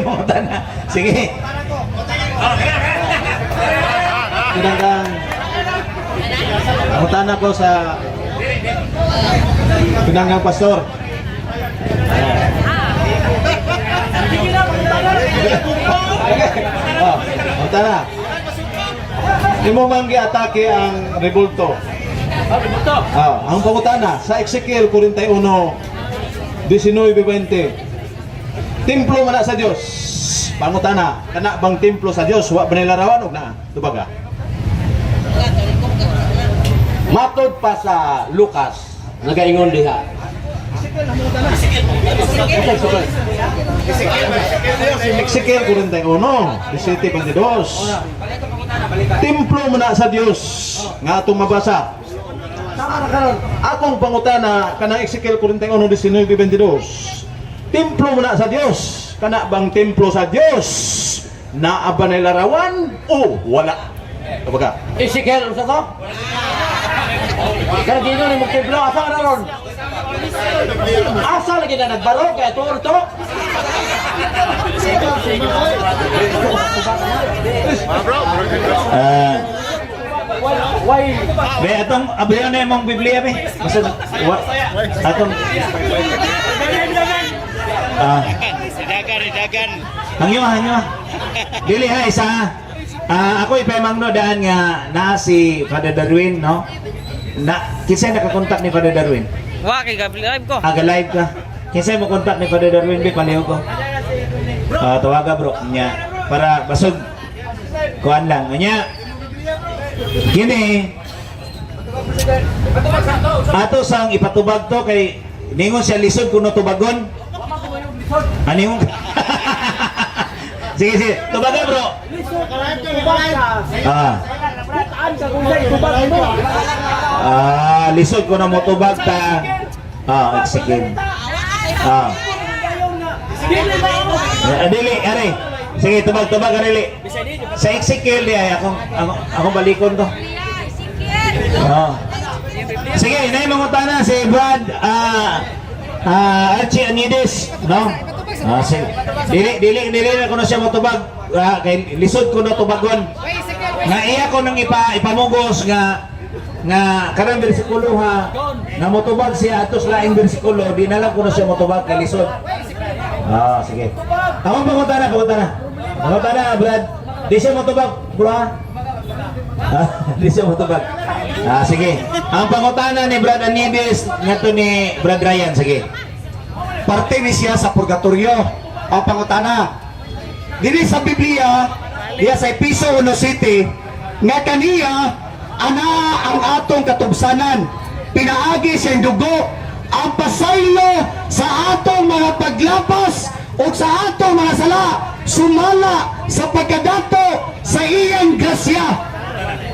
Pangutana. Sige. Pinanggang pangutana ko sa pinanggang pastor. Oh, pangutana. Imo man giatake ang rebulto. Ah, ang pangutana sa Ezekiel 41 19:20. Templo man na sa Dios. Pangutana, kana bang templo sa Dios wa ba nilarawan og naa? Tubaga. Matod pa sa Lucas, nagaingon diha. Ezekiel 41, 17:22. Templo man na sa Dios nga atong mabasa. Akong pangutana kanang Ezekiel 41, 19:22. Templo man na sa Dios. Kana bang templo sa Dios? Naa ba nay larawan o wala? Tubaga. Ezekiel, unsa to? Kanang dino ni mong templo, asa ka na ron? Asa lagi na nagbaro kay tuor to? Ah, Why? be atong abrihan na imong Biblia be. Basta wa atong. Ah. Dagan, dagan. Hangyo, hangyo. Dili ha isa. Ah, ako ipamangno daan nga naa si Father Darwin, no? Na kinsay nakakontak ni Father Darwin? Wa kay gabi live ko. Aga live ka. Kinsay mo kontak ni Father Darwin be paliw ko. Ah, tawaga bro nya para basog kuan lang nya. Kini ato sang ipatubag to kay ningon siya lisod kuno tubagon. Aningon. Sige, sige. Tubaga, bro. Ah. Ah, lisod ko na mo tubag ta. Ah, execute. Ah. Eh, dili, are. Sige, tubag, tubag, arili. Sa Ezekiel di ay akong akong balikon to. Ah. Sige, inay mangutana si Brad Archie Anides, no? Ah, sige. Dili dili dili na kuno siya motubag, kay lisod kuno tubagon. Nga iya ko nang ipamugos nga nga karang bersikulo ha nga motubag siya atos laing bersikulo di na lang kuno siya motubag kay lisod. Ah, sige. Ako pangutana, pangutana. Pangutana, Brad. Di siya motubag, bro. Ha? Ah, di siya motubag. Ah, sige. Ang pangutana ni Brad Anides ngadto ni Brad Ryan, sige. Parte ni siya sa purgatorio. Ang pangutana. Dili sa Biblia, diya sa Episo 1 City, nga kaniya, ana ang atong katubsanan. Pinaagi sa dugo, ang pasaylo sa atong mga paglapas o sa atong mga sala, sumala sa pagkadato sa iyang grasya.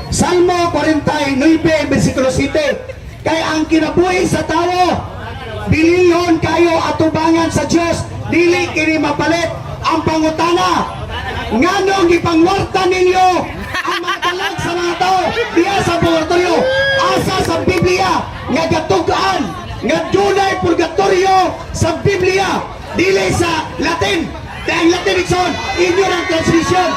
Salmo 49, versikulo 7. Kay ang kinabuhi sa tao, bilihon kayo atubangan sa Dios, dili kini mapalit. Ang pangutana, nganong gipangwarta ninyo ang mga kalag sa mga tao diya sa purgatorio? Asa sa Biblia nga gatug-an nga dunay purgatorio sa Biblia, dili sa Latin? Kay ang Latin, igsoon, inyo ang translation.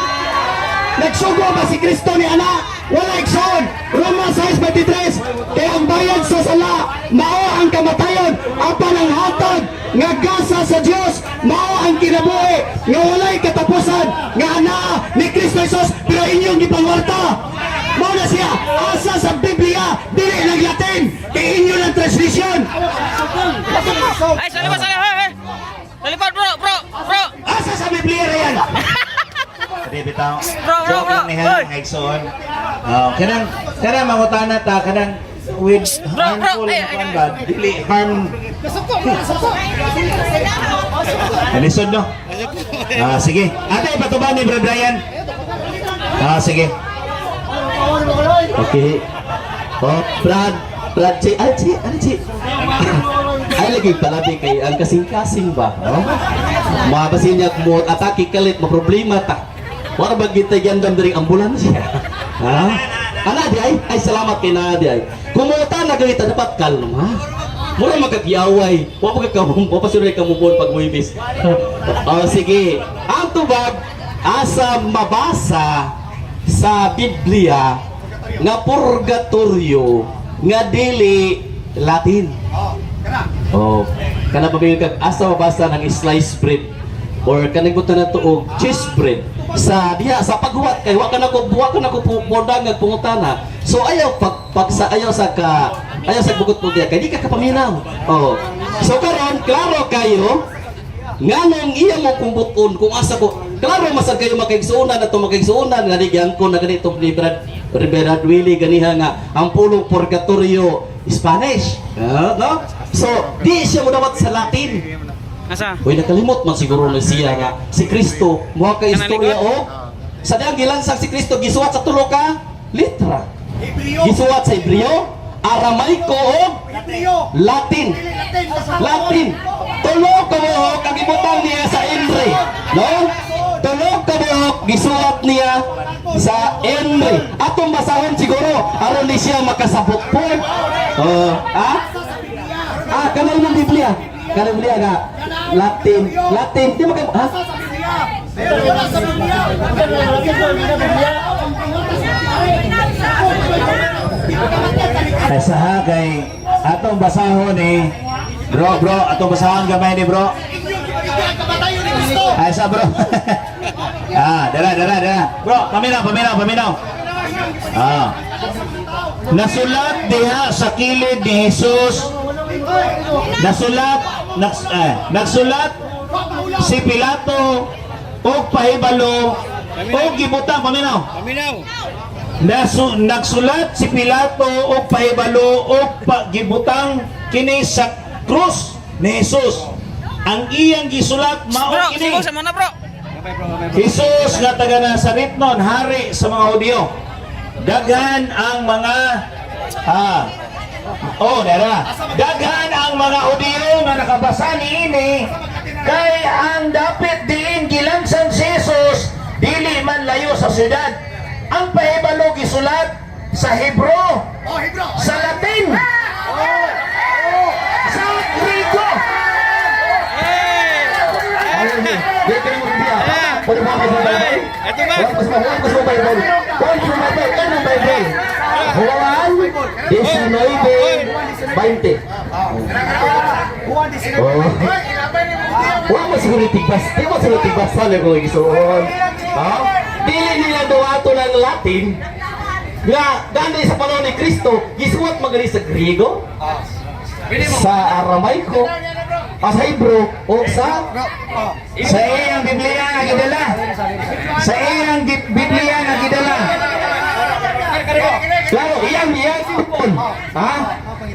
Nagsugo ba si Kristo ni ana? Wala, igsoon. Roma 6:23. Kaya ang bayad sa sala, mao ang kamatayon, apan ang hatag nga gasa sa Dios, mao ang kinabuhi nga walay katapusan nga ana ni Kristo Jesus, pero inyong gipangwarta. Mao na siya, asa sa Biblia, dili ng Latin, kay inyo ng translation. Ay, sa likod, sa likod. Hey, hey. Sa likod, bro, bro, bro. Asa sa Biblia riyan? Di bitaw. Bro, bro, Joke bro. lang ni ha, Oy. mga igsoon. Oh, kanang kanang mangutana ta kanang with Bro, bro. harmful Ay, na ay, kuan ay. ba? Dili harm. Lisod no? Ah, sige. Ate, ipatuban ni Brad Ryan. Ah, sige. Okay. Oh, Brad, Brad, chi, ay, chi, ano, chi? Ay, lagi palabi kay ang kasing-kasing ba? No? Mabasin niya mo atake kalit, maproblema ta. Wala ba kita gandam diri ambulansya? Ha? Ana di ay, ay salamat kay na di ay. Kumuta na kita dapat kalma. Ha? Mura magkagyaway. Wa pa ka wa pa sure ka mubon pag muibis. Oh, sige. Ang Ang tubag, asa mabasa sa Biblia nga purgatorio nga dili Latin? Oh, kana ba kag asa mabasa ng slice bread or kanang buta na to og cheese bread sa diha sa paghuwat kay wa ka na ko modang nga pangutana. So ayaw pag, pag sa ayaw sa ka ayaw sa bugot mo diha kay di ka kapaminaw. Oh. So karon klaro kayo nganong iya mo kung buton kung asa ko klaro masad kayo makaigsuonan ato makaigsuonan nga ligyan ko na ganito ni Brad Rivera Willie ganiha nga ang pulong purgatorio Spanish. Ah, no? So di siya mo sa Latin. Asa? Uy, nakalimot man siguro na siya nga si Kristo mo ka istorya o sa diyang gilansang si Kristo gisuwat sa tulo ka litra. Gisuwat sa Hebreo, Aramaiko o Latin. Latin. Tulo ka buhok ang ibutang niya sa Enri. No? Tulo ka buhok gisuwat niya sa Enri. Atong basahon siguro aron ni siya makasabot po. Oh, ha? Ah, kanay ng Biblia. Kanay Biblia nga Latin, Latin. Di mo kay ha? Ay saha kay atong basahon ni bro, bro, atong basahon gamay ni bro. Ay sa bro. Ah, dala, dala, dala. Bro, paminaw, paminaw, paminaw. Ah. Nasulat diha sa kilid ni Jesus. Nasulat, nagsulat si Pilato og pahibalo og gibutang, paminaw. Paminaw. Nagsulat si Pilato og pahibalo og gibutang kini sa krus ni Jesus. Ang iyang gisulat mao Bro, kini. sigo sa mana, bro. Jesus nga taga Nazaret nun, hari sa mga Hudyo. Daghan ang mga oh, dara. Daghan ang mga Hudyo nga nakabasa niini kay ang dapit diin gilansan si Jesus dili man layo sa syudad. Ang pahibalo gisulat sa Hebro, sa Latin, sa Griego. Di kayo mo Biblia. Pwede mo ako sa Bible? Ito ba? Wala ko sa wala ko sa Bible. Wala ko sa Bible. Ano ang Bible? Juan 19:20. Oh. Wala mo siguro tigbas. Di mo siguro tigbasan yung kung isuon. Ha? Dili nila duwato ng Latin. Nga, gani sa panahon ni Kristo, gisuwat magali sa Griego, sa Aramaiko, sa Hebrew, o sa Sa iyang Biblia nga gidala. Sa iyang Biblia nga gidala. Claro, iyang iyang tipon. Ha?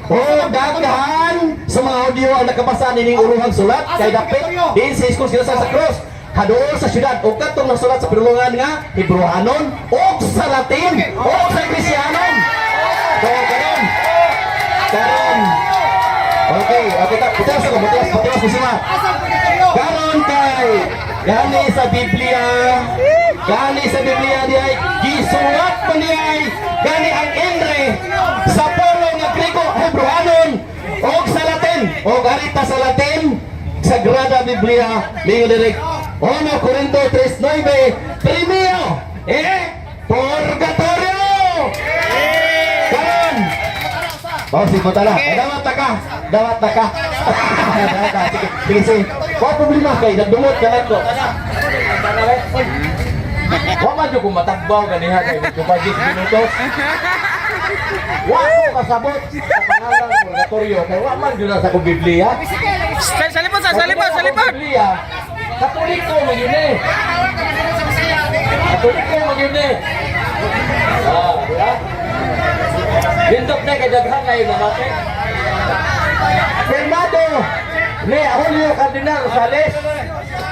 O daghan sa mga audio ang nakabasa nining uruhang sulat kay dapit din sa iskong sila sa cross hadool sa syudad o katong nasulat sa pirulungan nga Hebreohanon o sa Latin o sa Kristiyanon. So karon karon okay, okay ta putilas ako, putilas, putilas ko sila. Karon kay gani sa Biblia, gani sa Biblia di ay gisulat pa ni ay gani ang Endre sa polo nga Grego Hebreohanon og sa Latin og arita sa Latin Sagrada Biblia ningon direk 1 Corinto 3:9 primero eh purgatorio. Karon. Oh, sige, punta na. Eh, dawat na ka. Dawat na ka. Dawat na. Sige, sige, sige. Wa problema kay nagdumot ka lang ko. Wa man jud ko matagbaw ganiha kay medyo pa 10 minutos. Wa ko kasabot sa pangalan purgatorio kay wa man jud na sa akong Biblia. Sa likod, sa likod, sa likod. Biblia. Katoliko man yun eh. Katoliko man yun eh. Ah, di ba? Lindot na kay daghan na yung mamate. Fernando ni Julio Cardinal Rosales.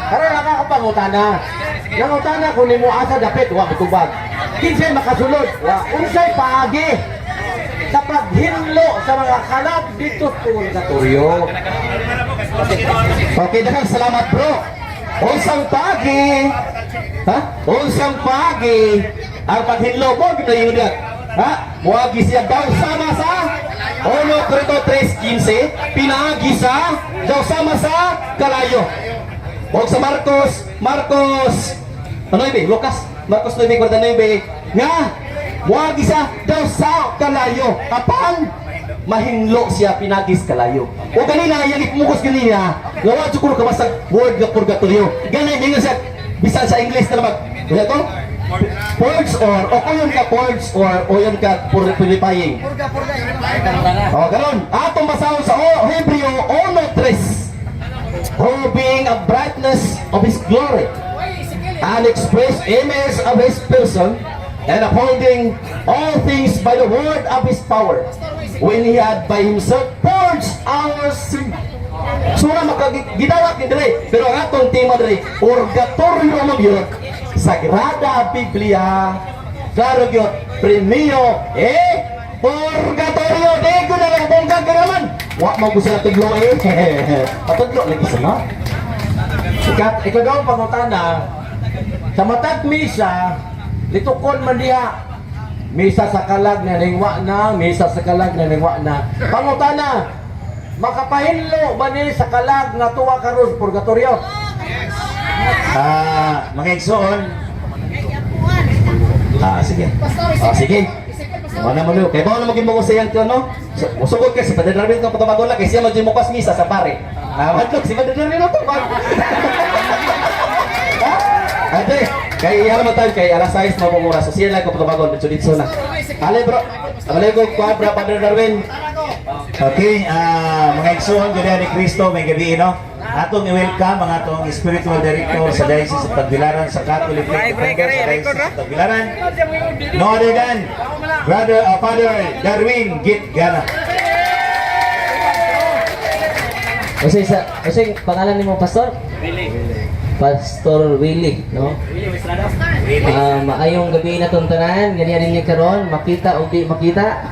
Karon nakakapangutana. Nangutana kung nimo asa dapit wa mitubag. Kinsay makasulod? Wa unsay paagi sa paghinlo sa mga kalat dito sa purgatorio. Okay, daghang salamat bro. Unsang pagi? Ha? Unsang pagi? Ang paghinlo mo ginayon niya. Ha? Muagi siya daw sama sa 1 Corinto 3:15 pinaagi sa daw sama sa kalayo. O sa Marcos, Marcos ano ibi? Lucas, Marcos 9:49 nga muagi siya daw sa kalayo apan mahinlo siya pinagis kalayo. O ganina yang ipumugos ganina, nga wa jud ka basag word nga purgatorio. Ganay ningon siya bisan sa English na mag ano to? Purge or o kuyon ka purge or oyon ka purifying. O ganon. Atong basahon sa Hebreo 1:3. Who being a brightness of his glory and express image of his person, and upholding all things by the word of his power, when he had by himself purged our sin. So na makagidawat ni dire, pero ang atong tema dire, purgatorio man gyud. Sagrada Biblia, klaro gyud, premio eh purgatorio. Di ko na lang bongga ka naman. Wa mo gusto na tudlo eh. Patudlo lagi sa no. Ikaw pangutana, sa matag misa, litukon man diha. Misa sa kalag na ningwa na, misa sa kalag na ningwa na. Pangutana, makapahinlo ba ni sa kalag nga tuwa karon purgatorio? Ah, mga igsoon. Ah, sige. Ah, sige. Wala mo no. Kay ba na maging mo sa iyang no? So, musugod kay si Padre Darwin kang patubagon lang kay siya man mo misa sa pare. Ah, madlok si Padre Darwin to ba? Ate, kay iya naman tayo kay alas 6 mo pong oras. So siya lang ko patubagon dito dito na. Ale bro. Ale ko kuan bro Padre Darwin. Okay, mga igsoon gud ni Kristo may gabi no. Atong i-welcome ang atong spiritual director sa Diocese of Tagbilaran sa Catholic Faith Defender sa Diocese of Tagbilaran. No other than Brother Father Darwin Gitgana. Kasi pangalan nimo, Pastor? Willie. Pastor Willie, no? Ah, maayong gabi na tong tanan, ganiya din ni karon, makita o di makita.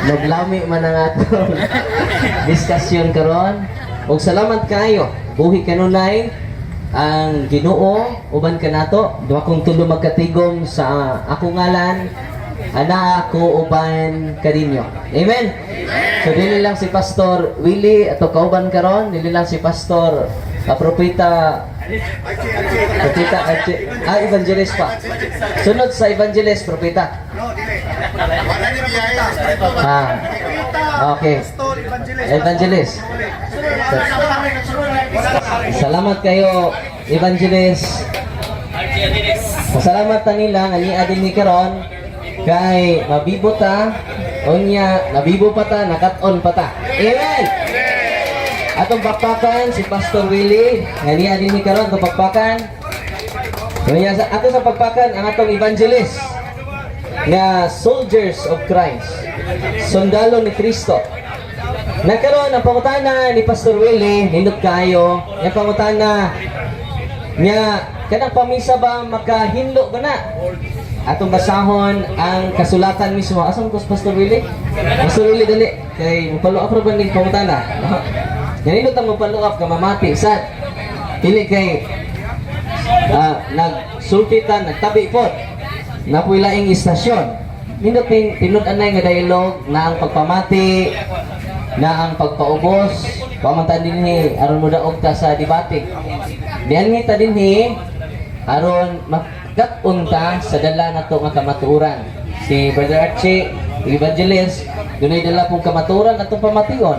Maglami man ang atong diskusyon karon. Ug salamat kaayo. Buhi kanunay ang Ginoo uban kanato. Duha kong tulo magkatigom sa akong ngalan, ana ako uban kaninyo. Amen. So dili lang si Pastor Willie ato kauban karon, dili lang si Pastor Propeta Propeta Archie, evangelist pa. Sunod sa evangelist, propeta. Ah. Okay. Evangelist. Salamat kayo, evangelist. Pasalamat ta nila nga niya din ni karon kay mabibo ta unya nabibo pa ta, nakat-on pa ta. Amen. Atong pakpakan si Pastor Willie nga niya din ni karon atong pakpakan. Unya sa ato sa pagpakan ang atong evangelist nga soldiers of Christ. Sundalo ni Kristo. Nagkaroon ang pangutana ni Pastor Willie, nindot kayo, yung pangutana nga kanang pamisa ba makahinlo ba na? Atong basahon ang kasulatan mismo. Asan ko si Pastor Willie? Pastor Willie, dali. Kay mupalo up ra ba ning pangutana? Ganito tang mupalo up ka mamati sad. Dili kay nagsulti ta, nagtabi pod. Napuy laing istasyon. Nindot ning tinud-anay nga dialogue na ang pagpamati, na ang pagpaubos, pamantan dinhi aron mo daog ta sa debate. Diyan ta dinhi aron makat-on ta sa dala nato nga kamatuoran. Si Brother Archie, Evangelist, dunay dala pong kamatuoran atong pamation.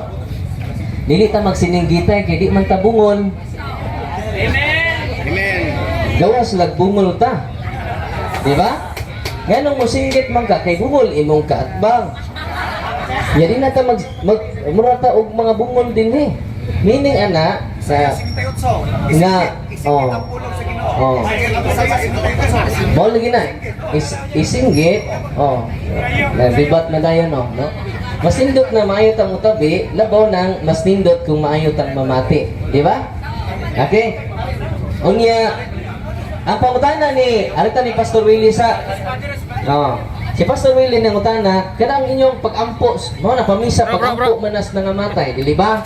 Dili ta magsininggitay kay di man ta bungol. Amen. Gawas lagbungol ta. Di ba? Nganong mosinggit man ka kay bungol imong kaatbang. Yari na ta mag, mag mura ta og mga bungol dinhi. Meaning ana sa nga oh. Oh. Mao lagi na. Isinggit. Oh. Nagbibat na dayon no, no? Mas nindot na maayo tang utabi, labaw nang mas nindot kung maayo tang mamati, di ba? Okay? Unya, ang pangutana ni arita ni Pastor Willie sa oh, si Pastor Willie nang utana kanang inyong pag-ampo mo na pamisa pag-ampo manas nangamatay, dili ba?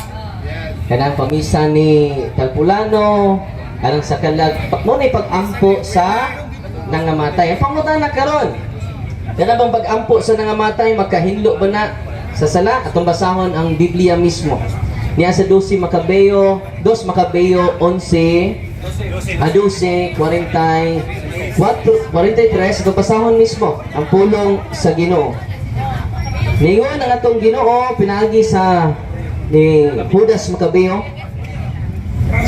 Kanang pamisa ni Talpulano, kanang sa kalag mo na pag-ampo sa nangamatay. Ang pangutana karon, kana bang pag-ampo sa nangamatay makahinlo ba na sa sala? Atong basahon ang Biblia mismo. Niya sa 12 Macabeo, 2 Macabeo 11 a 12, 44, 43, ito basahon mismo ang pulong sa Ginoo. Ningon ang atong Ginoo pinaagi sa ni Judas Macabeo.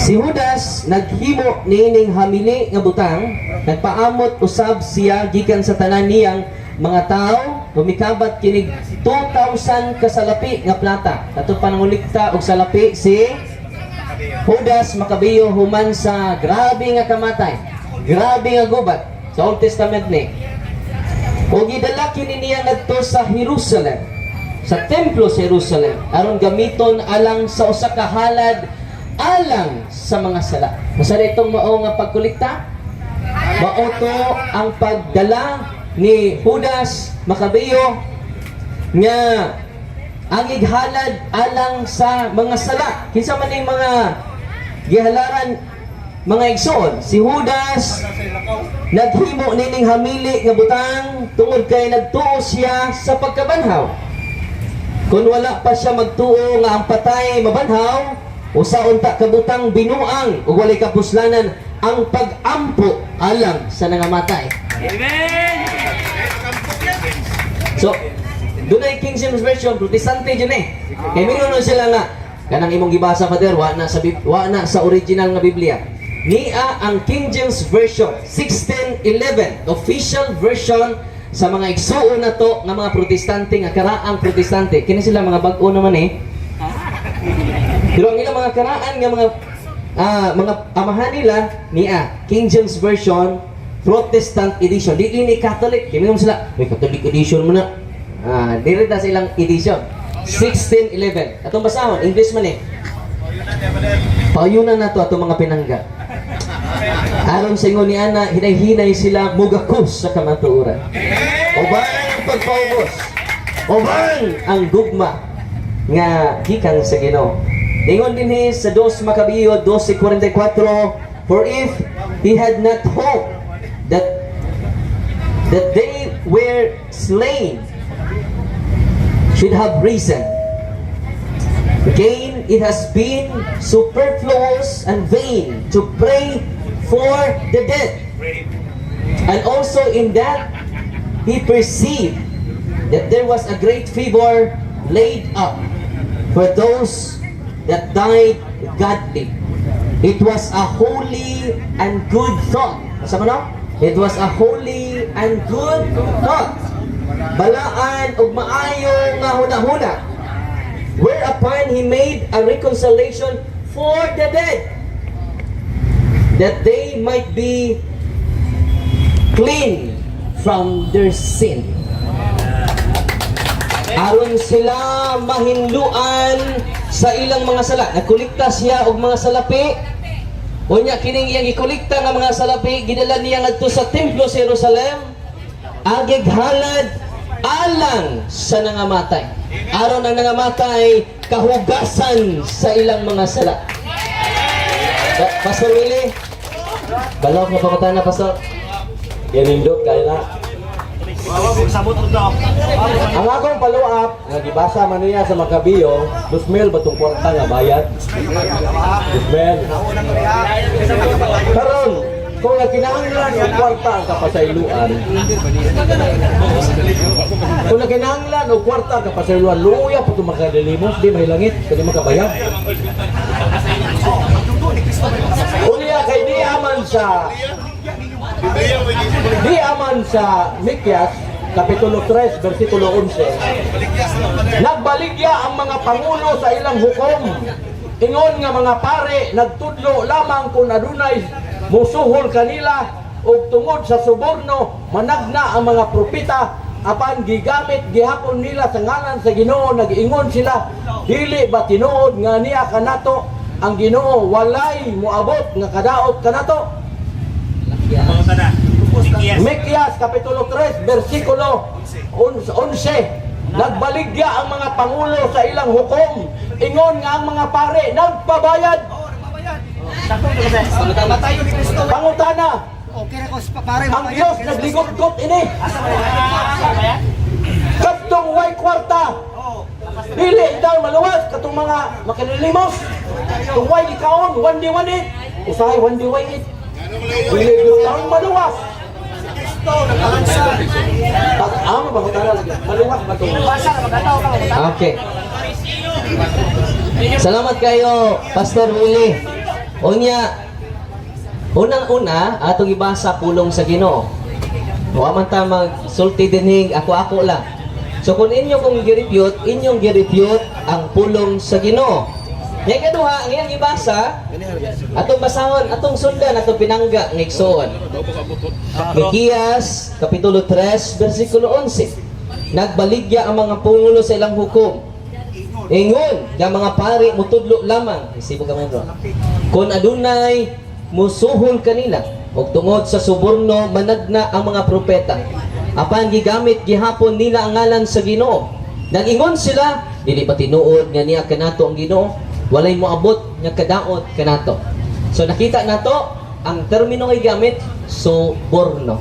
Si Judas naghimo niining hamili nga butang, nagpaamot usab siya gikan sa tanan niyang mga tao, lumikabat kinig 2,000 kasalapi nga plata. Kato panangulikta og salapi si Judas Macabeo human sa grabe nga kamatay, grabe nga gubat sa Old Testament ni. O gidala kini niya ngadto sa Jerusalem, sa templo sa Jerusalem, aron gamiton alang sa usa ka halad alang sa mga sala. Masa itong mao nga pagkolekta? Mao to ang pagdala ni Judas Macabeo nga ang ighalad alang sa mga sala. Kinsa man ning mga gihalaran, mga igsoon? Si Judas naghimo nining hamili nga butang tungod kay nagtuo siya sa pagkabanhaw. Kung wala pa siya magtuo nga ang patay mabanhaw, usa unta ka butang binuang ug walay kapuslanan ang pag-ampo alang sa nangamatay. So, dunay King James Version, Protestante dyan eh. Kay mingon nun sila nga, kanang imong gibasa, Father, wa na sa original nga Biblia. Nia ang King James Version 1611, official version sa mga igsuon na to nga mga Protestante, nga karaang Protestante. Kini sila mga bag-o naman eh. Pero ang ilang mga karaan nga mga amahan nila niya King James Version Protestant edition. Di ini Catholic. Kaya mingon sila, may Catholic edition mo na. Diri ta sa ilang edition. 1611. Atong basahon, English man eh. Payunan na to atong mga pinangga. Aron sa ingon ni Ana, hinay-hinay sila mugakos sa kamatuoran. Uban ang pagpaubos. Uban ang gugma nga gikan sa Ginoo. Ingon dinhi sa 2 Macabeo 12:44, "For if he had not hope that they were slain should have risen. Again, it has been superfluous and vain to pray for the dead. And also in that he perceived that there was a great favor laid up for those that died godly. It was a holy and good thought." Asa mo no? It was a holy and good thought. Balaan ug maayo nga hunahuna. "Whereupon he made a reconciliation for the dead, that they might be clean from their sin." Aron sila mahinluan sa ilang mga sala. Nagkolekta siya og mga salapi. Unya kining iyang gikolekta nga mga salapi, gidala niya ngadto sa templo sa Jerusalem. Agig halad alang sa nangamatay. Aron ang nangamatay kahugasan sa ilang mga sala. Pastor Willie, balok na pangutana, Pastor. Yanindot kay na. Ang akong follow-up, nga gibasa man niya sa Macabeo, 2,000 ba tong kwarta nga bayad? 2,000. Karon, kung nakinahanglan og kwarta ang kapasayloan, kung nakinahanglan og kwarta ang kapasayloan, luya po itong makalilimos, di mahilangit, kani makabayad. Unya kay di aman sa Mikyas Kapitulo 3, versikulo 11. "Nagbaligya ang mga pangulo sa ilang hukom. Ingon nga mga pare, nagtudlo lamang kung adunay musuhol kanila ug tungod sa suborno managna ang mga propeta, apan gigamit gihapon nila sa ngalan sa Ginoo. Nag-ingon sila, 'Dili ba tinuod nga niya kanato ang Ginoo? Walay moabot nga kadaot kanato.'" Mikyas Kapitulo 3, versikulo 11. "Nagbaligya ang mga pangulo sa ilang hukom. Ingon nga ang mga pare nagpabayad." Pangutana, ang Diyos nagligot-got ini. Kadtong way kwarta. Dili daw maluwas katong mga makalilimos. Kung way gikaon, one day one eight. Usahay one day one eight. Dili taon maluwas. Pag amo ba ko lagi? Maluwas ba to? Okay. Salamat kayo, Pastor Willie. Unya, unang-una, atong ibasa pulong sa Ginoo. Wa man ta magsulti dinhing ako-ako lang. So kung inyo kong gi-refute, inyong gi-refute ang pulong sa Ginoo. Ngay kaduha, ang iyang ibasa, atong basahon, atong sundan, atong pinangga ng igsoon. Mikiyas, Kapitulo 3, versikulo 11. Nagbaligya ang mga pangulo sa ilang hukom. Ingon, nga mga pari mutudlo lamang. Isibo ka man, bro. Kung adunay musuhol kanila ug tungod sa suborno managna ang mga propeta. Apan gigamit gihapon nila ang ngalan sa Ginoo. Nag-ingon sila, dili pa tinuod nga niya kanato ang Ginoo, walay moabot nga kadaot kanato. So nakita nato ang termino nga gigamit, suborno.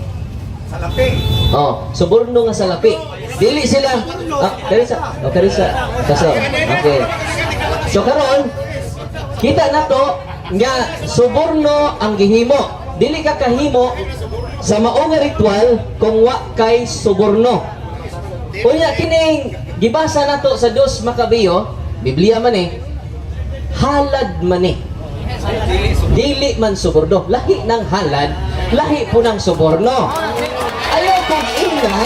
Oh, suborno nga salapi. Dili sila. Ah, kari sa. Oh, kari sa. Kaso. Okay. So karon kita nato nga suborno ang gihimo. Dili ka kahimo sa mao nga ritual kung wa kay suborno. Unya kining gibasa nato sa Dos Macabeo, Biblia man eh, halad man eh. Dili man suborno. Lahi ng halad, lahi po ng suborno. Ayaw kong ingna,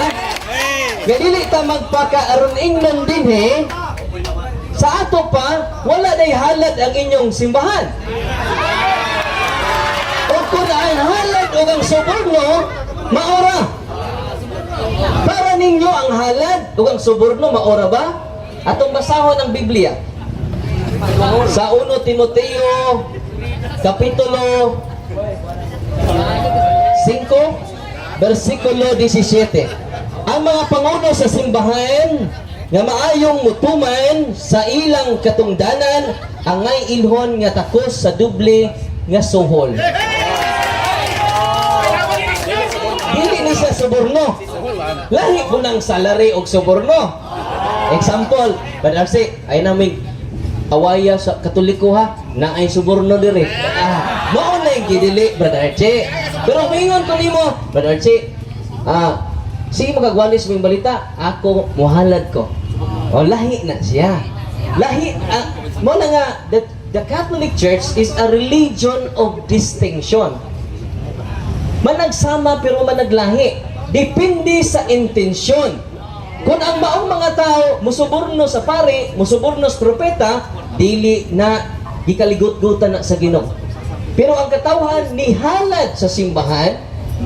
nga dili ta magpakaaron ingnon dinhi, sa ato pa, wala day halad ang inyong simbahan. O kung ang halad o ang suborno, maora. Para ninyo ang halad o ang suborno, maora ba? Atong basahon ang Biblia. Sa 1 Timoteo, Kapitulo 5, versikulo 17. Ang mga pangulo sa simbahan nga maayong mutuman sa ilang katungdanan angay ilhon nga takos sa doble nga suhol. Dili ni siya suborno. Lahi po ng salary og suborno. Example, Brother Arce, ay namin awaya sa Katoliko ha, na ay suborno dire. Ah, mao na yung gidili, Brother Arce. Pero mingon ko nimo, Brother Arce, sige magagwalis mo yung balita, ako muhalad ko. O lahi na siya. Lahi, mo na nga, the Catholic Church is a religion of distinction. Managsama pero managlahi. Depende sa intensyon. Kung ang maong mga tao musuborno sa pare, musuborno sa propeta, dili na gikaligot-gutan na sa Ginoo. Pero ang katawhan ni halad sa simbahan,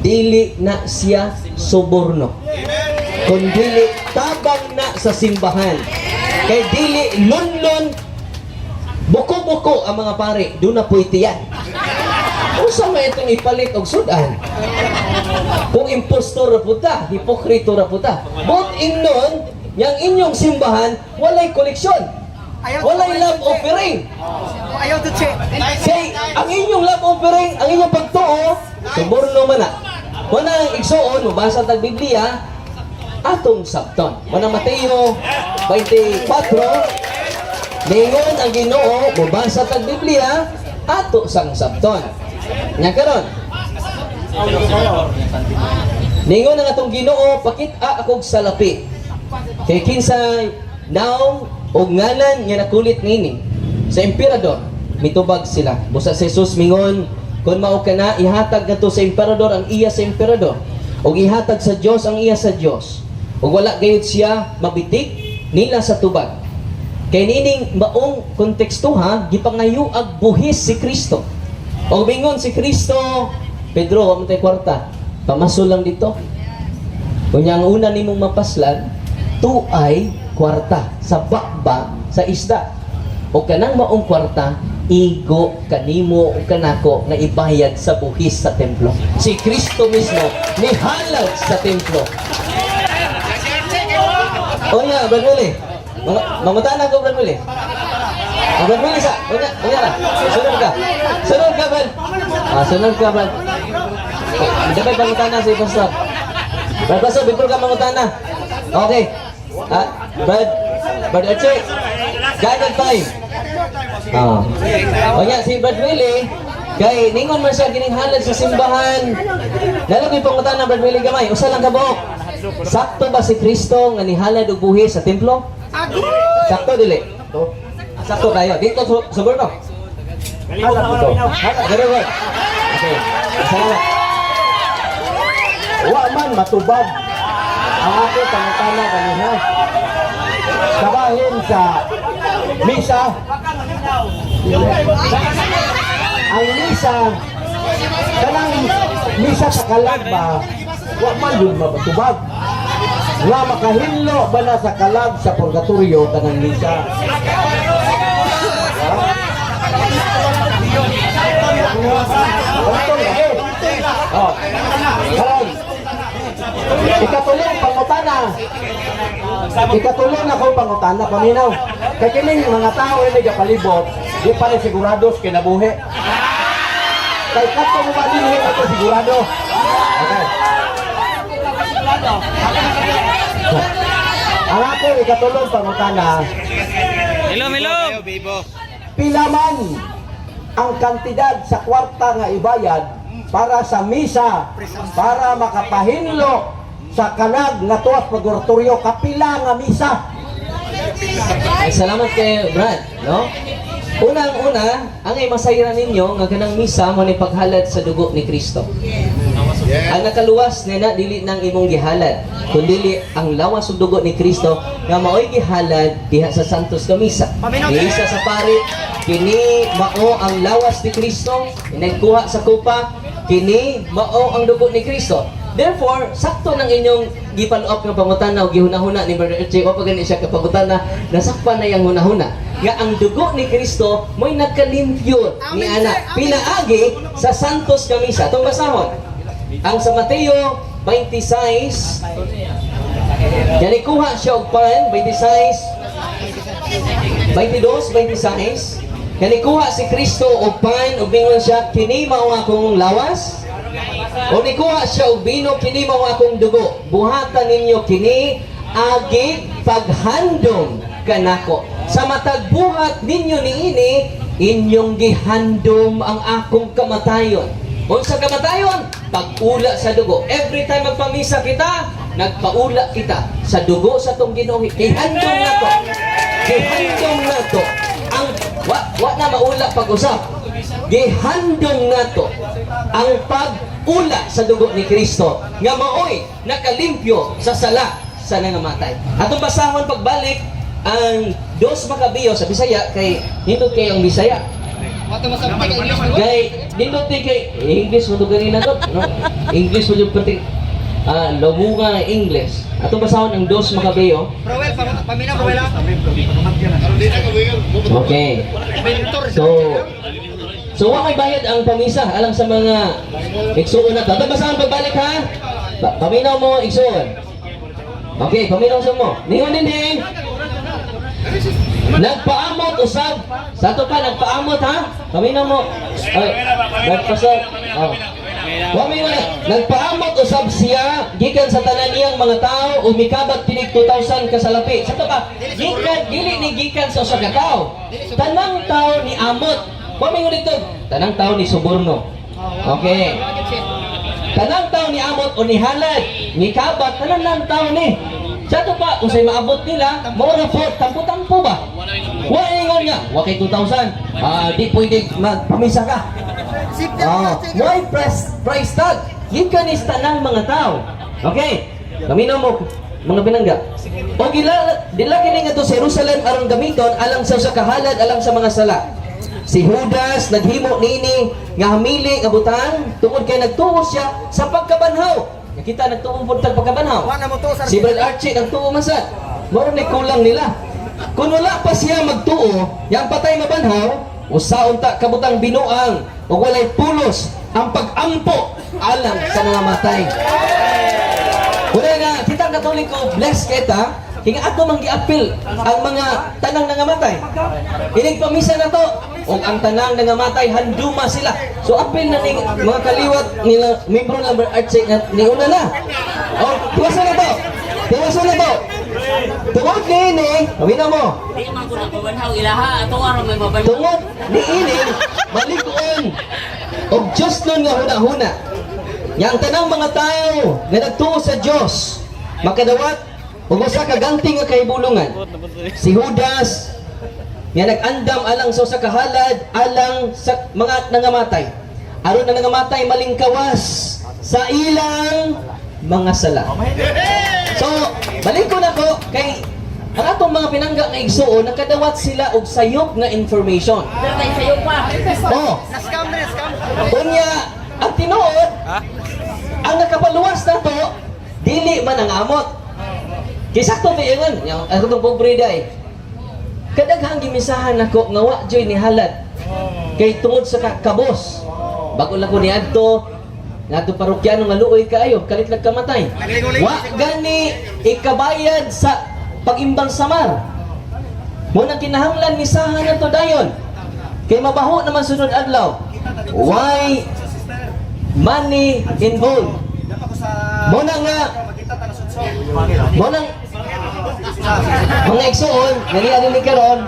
dili na siya suborno. Kung dili tabang na sa simbahan. Kay dili lunlon, buko-buko ang mga pare, doon na pwede yan. Unsa may itong ipalit og sudan? Kung impostor ra pud ta, hipokrito ra pud ta. But ingnon, yang inyong simbahan walay koleksyon. Walay love offering. Ayaw to check. Kay ang inyong love offering, ang inyong pagtuo, suborno man na. Wala ang igsuon, mabasa tag Biblia, atong sabton. Mana Mateo 24, ningon ang Ginoo, mabasa tag Biblia, ato sang sabton. Nya karon. Ningon ang atong Ginoo, pakita akog salapi. Kay kinsay naong og ngalan nga nakulit niini sa emperador, mitubag sila. Busa si Jesus mingon, kung mao ka na, ihatag ngadto sa emperador ang iya sa emperador, ug ihatag sa Dios ang iya sa Dios. Ug wala gayud siya mabitik nila sa tubag. Kay niining maong konteksto ha, gipangayo ag buhis si Kristo. Og mingon si Kristo, "Pedro, wa man tay kwarta. Pamasol lang dito. Unya ang una nimong mapaslan, tuay kwarta sa bakba sa isda. O kanang maong kwarta, igo kanimo o kanako nga ibayad sa buhis sa templo." Si Kristo mismo nihalad sa templo. O nga, Brad Willie. Mangutana ko, Brad Willie. Ah, Brad Willie sa. Unya, unya ka. Sunod ka. Sunod ka, Brad. Ah, sunod ka, Brad. Dapat pangutana si Pastor. Brad Pastor, before ka mangutana. Okay. Ah, Brad, Brad Archie. Ganag time. Ah. O nya si Brad Willie, kay ningon man siya kining halad sa simbahan. Lalo ko'y pangutana, Brad Willie, gamay, usa lang ka buok. Sakto ba si Kristo nga nihalad og buhi sa templo? Sakto dili? Sakto kayo. Dito suborno. Halad ito. Very good. Okay. Salamat. Wa man matubag ang ako pangutana kanina. Kabahin sa misa. Ang misa, kanang misa sa kalag ba, wa man yun matubag. Nga makahinlo ba na sa kalag sa purgatorio kanang misa? Pantol lagi. Oh. Karon. Ikatulong pangutana. Ikatulong ako pangutana, paminaw. Kay kining mga tao ini gapalibot, di pa rin sigurado sa kinabuhi. Kay kadto mo ba dinhi ako sigurado. Okay. Ang ako ikatulong pangutana, Hilom, hilom! pila man ang kantidad sa kwarta nga ibayad para sa misa, para makapahinlo sa kalag nga tuwas purgatorio, kapila nga misa? Ay, salamat kay Brad, no? Unang-una, ang ay masayran ninyo nga kanang misa mo ni paghalad sa dugo ni Kristo. Ang nakaluwas ni na dili nang imong gihalad, kundi ang lawas ug dugo ni Kristo nga maoy gihalad diha sa Santos nga Misa. Niisa sa pari, kini mao ang lawas ni Kristo, nagkuha sa kupa, kini mao ang dugo ni Kristo. Therefore, sakto ng inyong gipal-up nga pangutana o gihunahuna ni Brother Archie, o pag siya kapangutana, nasakpan na yung hunahuna. Nga ang dugo ni Kristo mo'y nagkalimpyo ni ana pinaagi sa Santos nga Misa. Itong basahon. Ang sa Mateo 26, yani kuha siya og pan, 26, 22, 26, yani kuha si Kristo og pan, ug mingon siya, "Kini mao ang akong lawas." O nikuha siya og bino, "Kini mao ang akong dugo. Buhatan ninyo kini agi paghandom kanako. Sa matag buhat ninyo niini, inyong gihandom ang akong kamatayon." Unsa kamatayon? Pag-ula sa dugo. Every time magpamisa kita, nagpaula kita sa dugo sa atong Ginoo. Gihandom nato. Gihandom nato. Ang wa na maula pag-usap. Gihandom nato ang pag-ula sa dugo ni Kristo nga maoy nakalimpyo sa sala sa nangamatay. Atong basahon pagbalik ang Dos Macabeo sa Bisaya kay nindot kay ang Bisaya. Kay nindot ni kay English mo to ganina to, no? English mo jud pati lawunga nga English. Atong basahon ang Dos Macabeo. Rowel, paminaw, Rowel ah. Okay. So wa may bayad ang pamisa alang sa mga igsuon na to. Atong basahon pagbalik ha. Paminaw mo, igsuon. Okay, paminaw sa mo. Ningon din din. Nagpaamot usab. Sa ato pa nagpaamot ha. Paminaw mo. Ay, nagpasa. Oh. Wa may wala. Nagpaamot usab siya gikan sa tanan niyang mga tao ug mikabat tinig 2,000 kasalapi. Sa ato pa gikan dili ni gikan sa usa ka tawo. Tanang tao ni amot. Wa may dito. Tanang tao ni suborno. Okay. Tanang tao ni amot o ni halad, ni kabat, tanan lang tao ni. Sa ato pa, kung sa'y maabot nila, mao na po, tampo-tampo ba? Wa ingon nga, wa kay 2,000. Ah, di pwede magpamisa ka. Oh, may price tag. Gikan is tanang mga tao. Okay. Paminaw mo, mga binangga. O gila dila kini ngadto sa Jerusalem aron gamiton alang sa usa ka halad alang sa mga sala. Si Judas naghimo niini nga hamili nga butang tungod kay nagtuo siya sa pagkabanhaw. Nakita nagtuo pud tag pagkabanhaw. Si Brad Archie nagtuo man sad. Mao ni kulang nila. Kung wala pa siya magtuo, yang patay mabanhaw, usa unta kabutang binuang ug walay pulos ang pag-ampo alang sa mga matay. Una nga, kitang Katoliko, bless kita, kay nga ato mang giapil ang mga tanang nangamatay. Inig pamisa na to, ug ang tanang nangamatay handuma sila. So apil na ning mga kaliwat nila membro ng Archie nga niuna na. O, tiwaso na to. Tiwaso na to. Tungod niini, paminaw mo. Di man ko na mabanhaw ilaha ato aron may mabanhaw. Tungod niini, malikuon og Diyos nun nga huna-huna. Nga ang tanang mga tao nga nagtuo sa Dios makadawat og usa ka ganti nga kahibulungan. Si Judas nga nag-andam alang sa usa ka halad alang sa mga nangamatay. Aron na nangamatay malingkawas sa ilang mga sala. So, balik ko na ko kay ang atong mga pinangga nga igsuon nakadawat sila og sayop nga information. Oh. Unya, ang tinuod, ang nakapaluwas na to, dili man ang amot. Kay sakto pa ingon, yung ako tong pobre day. Kadaghang gimisahan nako nga wa joy ni halad. Kay tungod sa kabos. Bago lang ko niadto, nato parokyano nga luoy kaayo, kalit lang kamatay. Wa gani ikabayad sa pag-imbang samar. Mo nang kinahanglan misahan na to dayon. Kay mabaho naman sunod adlaw. Why money involved? Mo na nga mo nang mga igsuon, nani ani ni karon.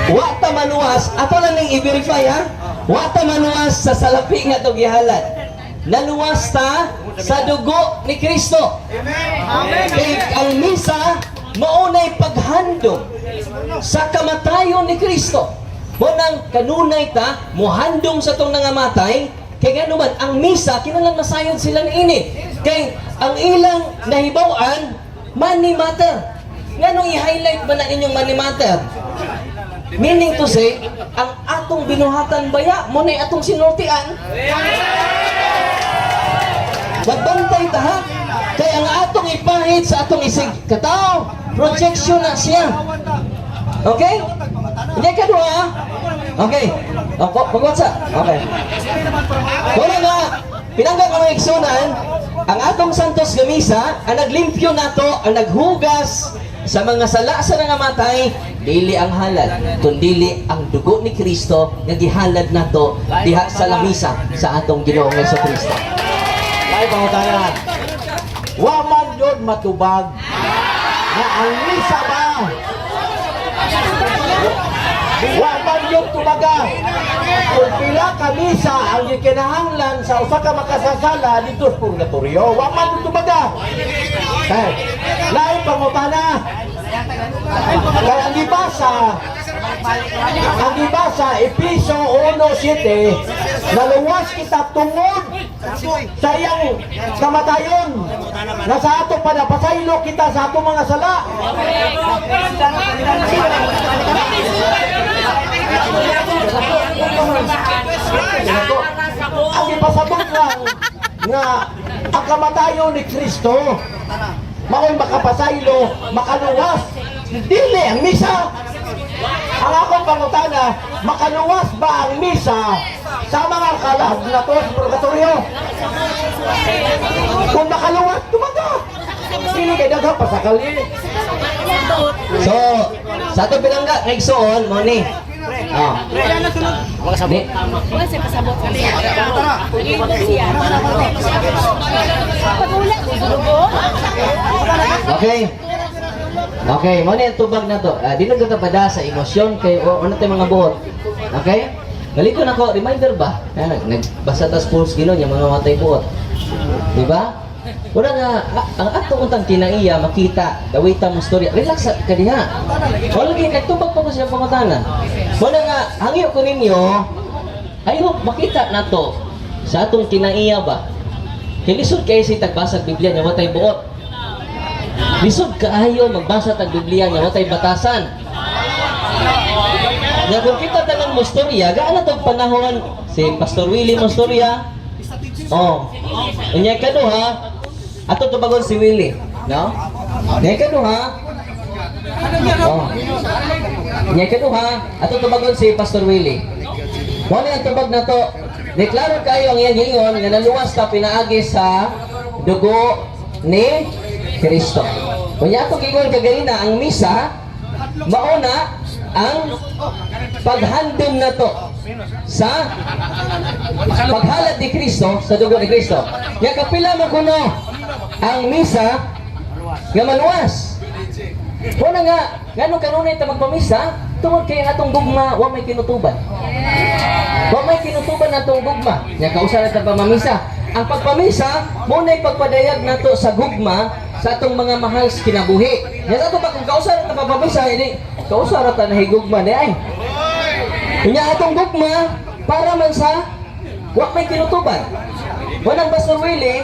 Wa ta maluwas, ato lang ning i-verify ha. Wa ta maluwas sa salapi nga to gihalad. Naluwas ta sa dugo ni Kristo. Kay ang misa maunay paghandom sa kamatayon ni Kristo. Mo nang kanunay ta mohandom sa tong nangamatay kay ngano man ang misa kinahanglan masayod sila niini. Kay ang ilang nahibaw-an money matter. Nganong i-highlight ba na inyong money matter? Meaning to say, ang atong binuhatan baya mo na atong sinultian. Magbantay ta ha. Kay ang atong ipahid sa atong isig katao, projection na siya. Okay? Hindi ka duha. Ha? Okay. O, pag-WhatsApp. Okay. Wala nga, pinangga ka mga igsunan, ang atong Santos Gamisa, ang naglimpyo nato, ang naghugas sa mga sala sa nangamatay, dili ang halad, kundili ang dugo ni Kristo nga gihalad nato diha sa lamisa sa atong Ginoong Kristo. Ay, pangutana. Wa man yun matubag na ang misa ba? Wa man yun tubaga. Kung pila ka misa ang gikinahanglan sa usa ka makasasala dito sa purgatorio, wa man yun tubaga. Kay, lain pangutana. Kaya ang gibasa, Episo 1:7, naluwas kita tungod sa iyang kamatayon. Nasa ato pa na, pasaylo kita sa atong mga sala. Ang ipasabot lang nga ang kamatayon ni Kristo mao'y makapasaylo, makaluwas. Dili ang misa. Ang akong pangutana, makaluwas ba ang misa sa mga kalag na to sa purgatorio? Kung makaluwas, tumaga. Sino kay daghang pasakali? So, sa atong pinangga nga igsuon mo ni. Oh. Ni, Wala siya pasabot. Nalibot siya. Pagula ko sa dugo. Okay. Okay, mo ni ang tubag na to. Di na ka pada sa emosyon kay o ano tayo mga buhot. Okay? Balik ko nako, reminder ba? Ah, nagbasa tas pulse gino niya mga matay buhot. Di ba? Wala nga ang ato untang kinaiya makita dawita mo storya. Relax ka diha. Wala gyud nagtubag pa ko siya pangutana. Wala nga hangyo ko ninyo. I hope makita nato sa atong kinaiya ba. Kay lisod kay si tagbasa og Biblia niya watay buot. Lisod kaayo magbasa tag Biblia niya watay batasan. Nga kung kita tanang mo storya, gaan na tong panahon si Pastor Willie mo storya. Oh. Unya kaduha, ato tubagon si Willie, no? Unya kaduha. Oh. Unya kaduha, ato tubagon si Pastor Willie. Mo ni ang tubag nato. Deklaro kayo ang iyang giingon nga naluwas ta pinaagi sa dugo ni Kristo. Unya ato giingon kaganina ang misa mauna ang paghandom nato sa paghalad ni Kristo sa dugo ni Kristo. Nga kapila man kuno ang misa nga maluwas. Wala nga, ngano kanunay ta magpamisa, tungod kay ang atong gugma wa may kinutuban. Wa may kinutuban atong gugma. Nya kausa na ta pamamisa. Ang pagpamisa mo na'y pagpadayag nato sa gugma sa atong mga mahal sa kinabuhi. Nya sa ato pa kung kausa na ta pamamisa, ini kausa ra ta nahigugma ni ay. Nya atong gugma para man sa wa may kinutuban. Walang Pastor Willie,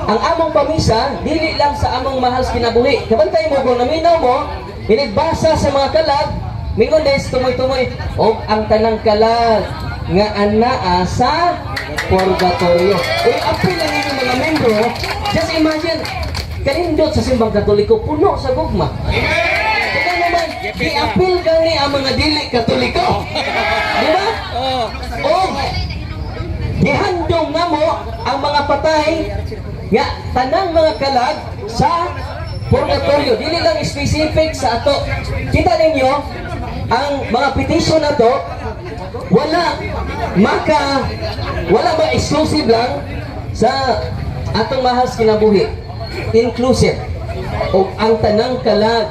ang among pamisa, dili lang sa among mahal sa kinabuhi. Kabantay mo kung naminaw mo, inigbasa sa mga kalag, mingon des tumoy-tumoy, og ang tanang kalag nga anaa sa purgatorio. Uy, apil lang inyong mga membro, just imagine, kanindot sa Simbang Katoliko, puno sa gugma. Kaya naman, giapil kani ang mga dili Katoliko. Di ba? O, gihandong namo ang mga patay nga tanang mga kalag sa purgatorio. Dili lang specific sa ato. Kita ninyo, ang mga petition na to, wala maka wala ba exclusive lang sa atong mahal sa kinabuhi. Inclusive. O ang tanang kalag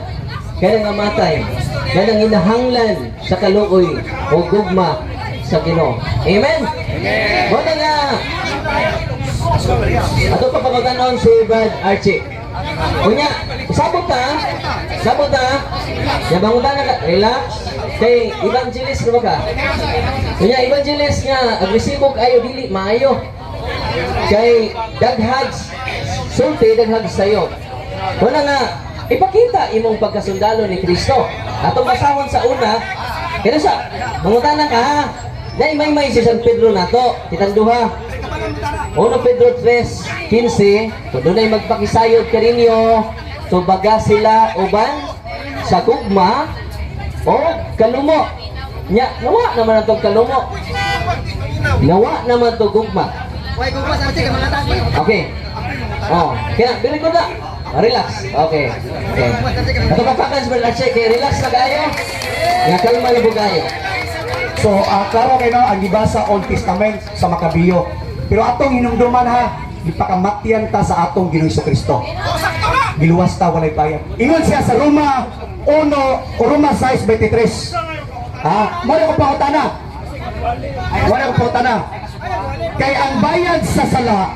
kaya nga matay, kaya hinahanglan sa kaluoy o gugma sa Ginoo. Amen. Amen. Wala nga. Ato pa pagkatanon si Brad Archie. Unya, sabot ta, sabot ta. Ya bangunta na ka, relax. Kay evangelist na ba ka? Unya, evangelist nga agresibo kayo dili maayo. Kay daghag sulti daghag sayo. Wala nga ipakita imong pagkasundalo ni Kristo. Atong basahon sa una, kaya sa mangutana ka ha. Dai may may si San Pedro nato, kitang duha. 1 Pedro 3:15, kung dunay magpakisayod kaninyo, tubaga sila uban sa gugma o kalumo. Nya, nawa naman atong kalumo. Nawa naman to gugma. Okay. Oh, kaya very good na. Relax. Okay. Okay. Ato papakan sa relax kay relax na kayo. Nga kalma na kayo. So, klaro kayo no, ang gibasa Old Testament sa Makabiyo. Pero atong hinumduman ha, gipakamatyan ta sa atong Ginoong Kristo. Giluwas ta walay bayad. Ingon siya sa Roma 1 o Roma 6:23. Ha, mo ko pangutana. Wala ko pangutana. Kay ang bayad sa sala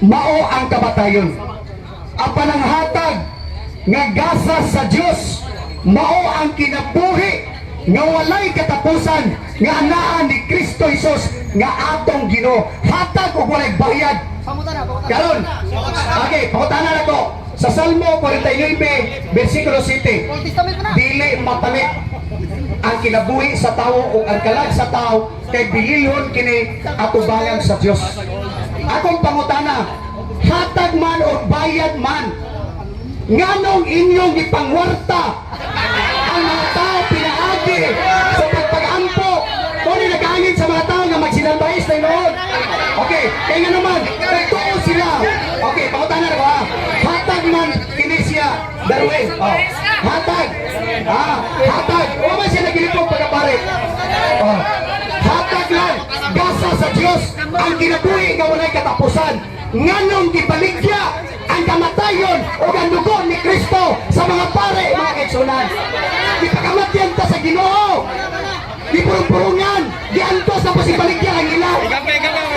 mao ang kamatayon. Ang pananghatag nga gasa sa Dios mao ang kinabuhi nga walay katapusan nga anaa ni Kristo Jesus nga atong Ginoo. Hatag og walay bayad. Karon, okay, pangutana na ko. Sa Salmo 49, versikulo 7, dili mapalit ang kinabuhi sa tao o ang kalag sa tao kay bililhon kini atubangan sa Dios. Akong pangutana, hatag man o bayad man, nganong inyong gipangwarta ang mga tao pinaagi sa pagpag-ampo o ni nagahangin sa mga tao nga magsinalbais na inoon. Okay, kaya nga naman, nagtuo sila. Okay, pangutana na ko ha. Hatag man kini siya, Darwin. Oh. Hatag. Ah, hatag. O man siya nagilipong pagkapare. Oh. Hatag lang, gasa sa Dios ang kinabuhi nga walay katapusan. Nganong gibaligya ang kamatayon o ang dugo ni Kristo sa mga pare, mga kaigsunan. Gipakamatyan ta sa Ginoo. Gipurong-purungan, giantos na pasibaligya ang ila.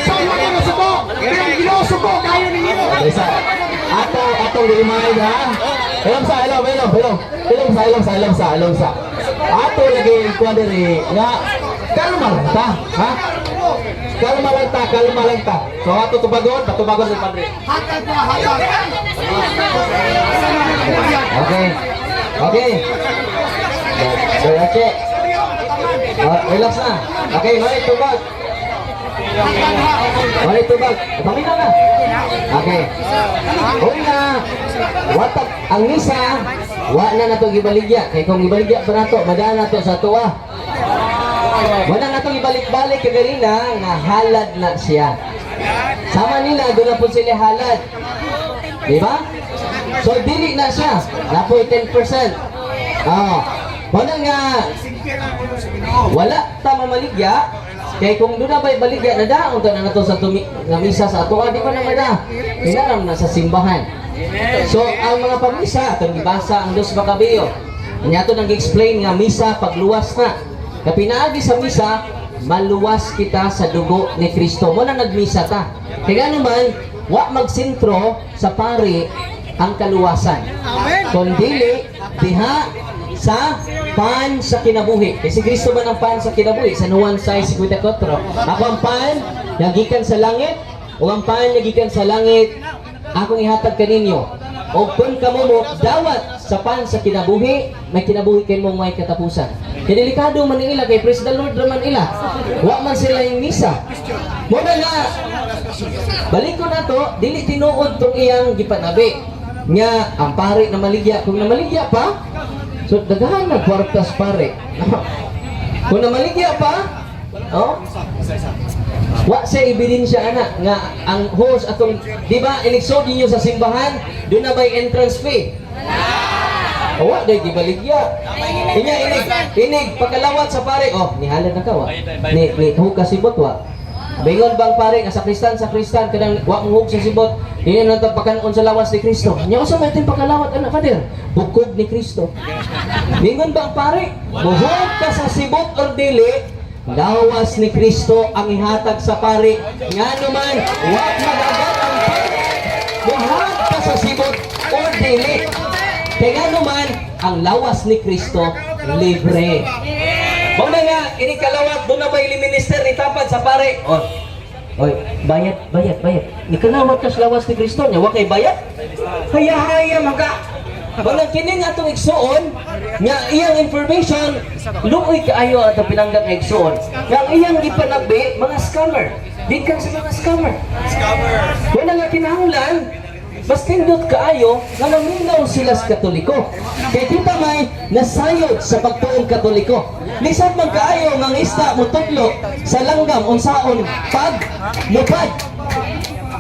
Sa so, wala na suko, pero ang Ginoo suko kayo ninyo. Isa. Ato, ato remind ha. Ilong sa, ilong, ilong, ilong. Ilong sa, ilong sa, ilong sa, ilong sa. Ato lagi kuan diri nga kalma lang ta, ha? Kalma lang ta, kalma lang ta. So ato tubagon, patubagon sa padre. Okay. Okay. Sir Archie. Ah, relax na. Okay, mali tubag. Mali tubag. Paminaw na. Okay. Una, watak ang misa, wa na nato gibaligya. Kay kung gibaligya pa nato, madala nato sa tuwa. Wala na itong ibalik-balik kay ganina nga halad na siya. Sama nila, doon na po sila halad. Di ba? So, dili na siya. Napoy 10%. Ah, wala nga, wala ta mamaligya. Kay kung doon na ba'y baligya, nadaon ta na nato sa tumi, nga misa sa ato, di ba naman na? Hinaram na sa simbahan. So, ang mga pamisa, atong gibasa ang Dos Macabeo. Nya ato nang gi-explain nga misa pagluwas na. Nga pinaagi sa misa, maluwas kita sa dugo ni Kristo. Mo na nagmisa ta. Kaya naman, wa magsentro sa pari ang kaluwasan. Kung dili, diha sa pan sa kinabuhi. Kay si Kristo man ang pan sa kinabuhi sa Juan 6:54. Ako ang pan nga gikan sa langit o ang pan nga gikan sa langit akong ihatag kaninyo. O kung kamo mo dawat sa pan sa kinabuhi, may kinabuhi kay mong may katapusan. Kay delikado man nila kay praise the Lord raman ila. Wa man sila yung misa. Mo na nga balik ko na to, dili tinuod tong iyang gipanabi nga ang pare na maligya kung namaligya pa, so daghan na kwartas pare. Kung namaligya pa, oh, wa sa ebidensya ana nga ang host atong, di ba, inigsod ninyo sa simbahan, doon na ba'y entrance fee? Wala. Wa day gibaligya. Inya inig inig pagkalawat sa pare, oh, nihalad na ka wa. Ni hug ka sibot wa. Bingon bang pare nga sakristan kanang wa mo hug sa sibot, dili na ta pakanon sa lawas ni Kristo. Nya usa may ating pagkalawat ana, Father? Bukod ni Kristo. Bingon bang pare, buhog ka sa sibot or dili, lawas ni Kristo ang ihatag sa pare. Ngano man wa magagat ang pare, buhog ka sa sibot or dili. Kaya ngano man ang lawas ni Kristo libre. Mao na nga ini kalawat doon na ba ili minister ni tapad sa pare? Oh. Oy, bayad, bayad, bayad. Ni kalawat ka sa lawas ni Kristo nya wa kay bayad. Haya-haya maka. Wala kini nga atong igsuon nga iyang information luoy kaayo atong pinanggak nga igsuon. Nga ang iyang gipanagbi mga scammer. Gikan sa mga scammer. Wala nga kinahanglan mas nindot kaayo nga maminaw sila sa Katoliko. Kay kita may nasayod sa pagtuong Katoliko. Lisod man kaayo nga ang isda motudlo sa langgam unsaon pag lupad.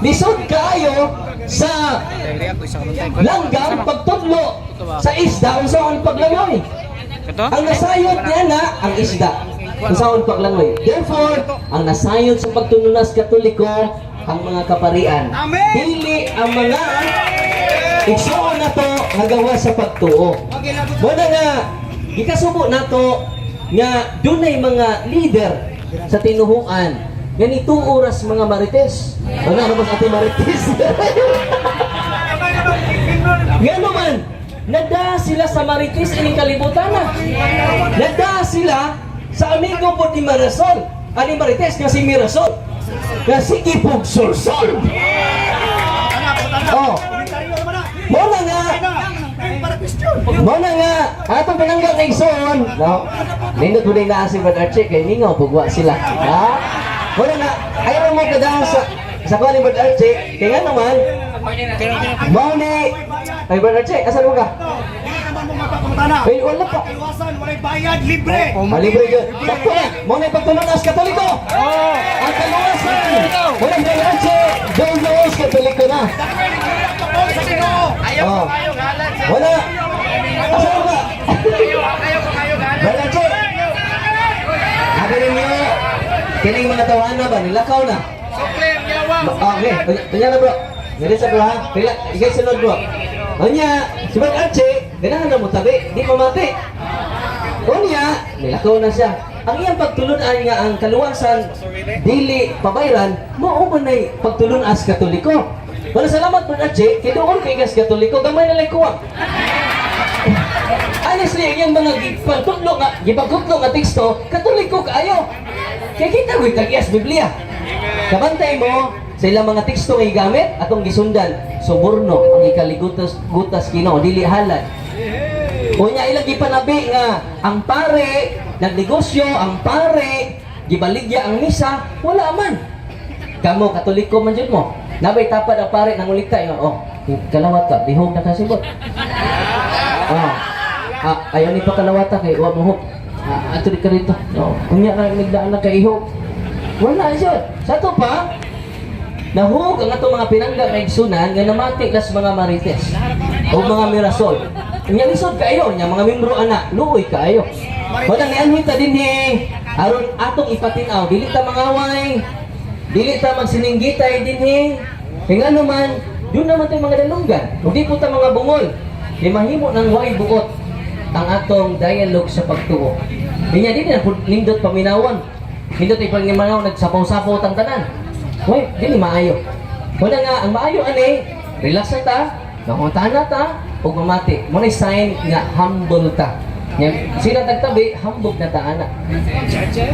Lisod kaayo sa langgam pagtudlo sa isda unsaon paglangoy. Ang nasayod niya na ang isda. Unsaon paglangoy. Therefore, ang nasayod sa pagtununas Katoliko ang mga kaparian. Dili ang mga igsuon na to nga gawa sa pagtuo. Muna nga gikasubo nato nga dunay mga leader sa tinuhuan nga nituo ras mga marites. Wala na ba sa ating marites? Nga naman, nada sila sa marites ining kalibutan na. Nada sila sa amigo po ni Marisol. Ani marites nga si Mirasol. Nga sige pug solsol. Oh. Mo na nga. Mo na nga atong panangga kay Igsoon. No. Nindot mo din naa si Brad Archie kay mingaw pugwa sila. Ha? Mo na nga ayaw mo kadahan sa kuan ni Brad Archie kay nga naman mao ni. Ay, Brad Archie, asa mo ka? Ay, wala pa. Walay bayad, libre. Ah, libre yun. Sakto na. Mo na ipagtulunas Katoliko. Ang kaluwasan. Mo na Brad Archie, Diyos Katoliko na. Oh. Wala. Asa mo ka? Brad Archie. Abi ninyo, kining mga tawahan ba, nilakaw na. Okay, unya na bro. Dili sa bro ha. Pila, ikay sunod bro. Unya, si Brad Archie, ganahan na mo tabi, di mamati. Unya, nilakaw na siya. Ang iyang pagtulunan nga ang kaluwasan dili pabayran, mao man nay pagtulun-as Katoliko. Wala salamat Brad Archie, kay doon kay gas Katoliko, gamay na lang kuwang. Honestly, ang iyang mga gipagtudlo nga, gipagtudlo nga teksto, Katoliko kaayo. Kay kita ko'y tag-iyas Biblia. Kabantay mo sa ilang mga teksto nga gigamit atong gisundan, suborno ang ikaligutas gutas Ginoo, dili halad. Unya ilang gipanabi nga ang pare nagnegosyo, ang pare gibaligya ang misa, wala man. Kamo Katoliko man jud mo. Nabay tapad ang pare nangulikta ingon, oh, kalawat ka, bihog na kasibot. Oh. Ah, ayaw ni pa kalawata kay wa mo. Ah, ato di ka rito. No. Unya na nagdaan na kay ihog. Wala siya. Sa to pa, nahug ang atong mga pinangga nga igsunan nga namati las mga marites o mga mirasol. Nya lisod kaayo nya mga membro ana, luoy kaayo. Wala ni anhi ta dinhi aron atong ipatin-aw dili ta mangaway, dili ta magsininggitay dinhi. Kay ngano man Doon naman tayo mga dalunggan. Ug di po ta mga bungol. Di mahimo ng way buot ang atong dialogue sa pagtuo. Di niya di na pud nindot paminawan. Nindot ipangimanaw, nagsapaw-sapaw tang tanan. Way, dili maayo. Wala nga ang maayo ani, relax na ta, mangutana ta, ug mamati. Mo na sign nga humble ta. Nya sila tagtabi, hambog na ta ana.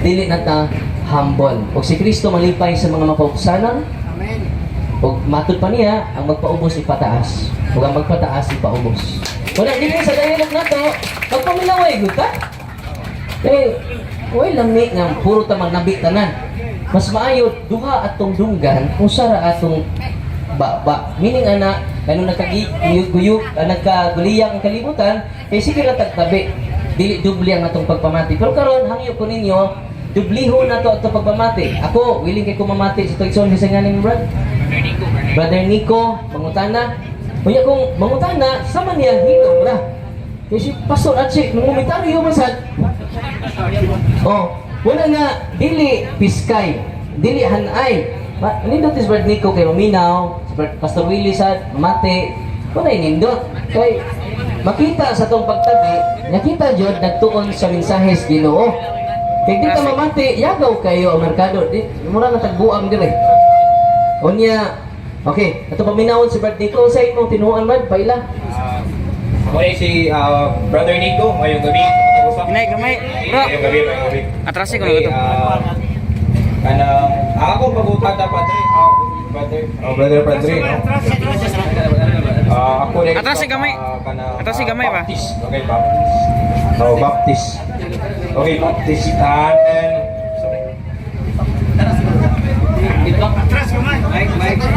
Dili na ta humble. Ug si Kristo malipay sa mga mapaubsanan. Ug matud pa niya, ang magpaubos ipataas. Ug ang magpataas ipaubos. Wala dili sa dialogue nato, magpaminaway gud ta. Eh, way lami nga puro ta magnabi tanan. Mas maayo duha atong dunggan usa ra atong ba. Meaning ana, kano nagkaguyog, nagkaguliyang ang kalibutan, kay sige ra tagtabi. Dili dubli ang atong pagpamati. Pero karon hangyo ko ninyo, dubliho na to atong pagpamati. Ako, willing kay ko mamati sa tuigson kasi nga ning brad. Brother Nico, mangutana. Unya kung mangutana, sama niya hilom ra. Kay si Pastor Atsi, mangumitaryo man sad. Oh, wala nga dili piskay, dili hanay. Nindot is Brad Nico kay maminaw, si Pastor Willie sad mamati. Wala nindot. Kay makita sa tong pagtabi, nakita jud nagtuon sa mensahes Ginoo. Kay di ka mamati, yagaw kayo ang merkado. Di mura nga tagbuang dire. Unya, okay, ato paminawon si Brad Nico sa imong tinuan man paila. Muna si Brother Nico, ngayong gabi sa katapusap. Hinay, gamay. Bro. Ngayong gabi, ngayong gabi. Atrasi ko Okay, na ito. Kanang ako pagutata padre, brother, oh, brother padre, no? Ako rin Atrasi gamay. Kanang, Atrasi gamay ba? Baptist. Okay, Baptist. Oh, Baptist. Okay, Baptist. And then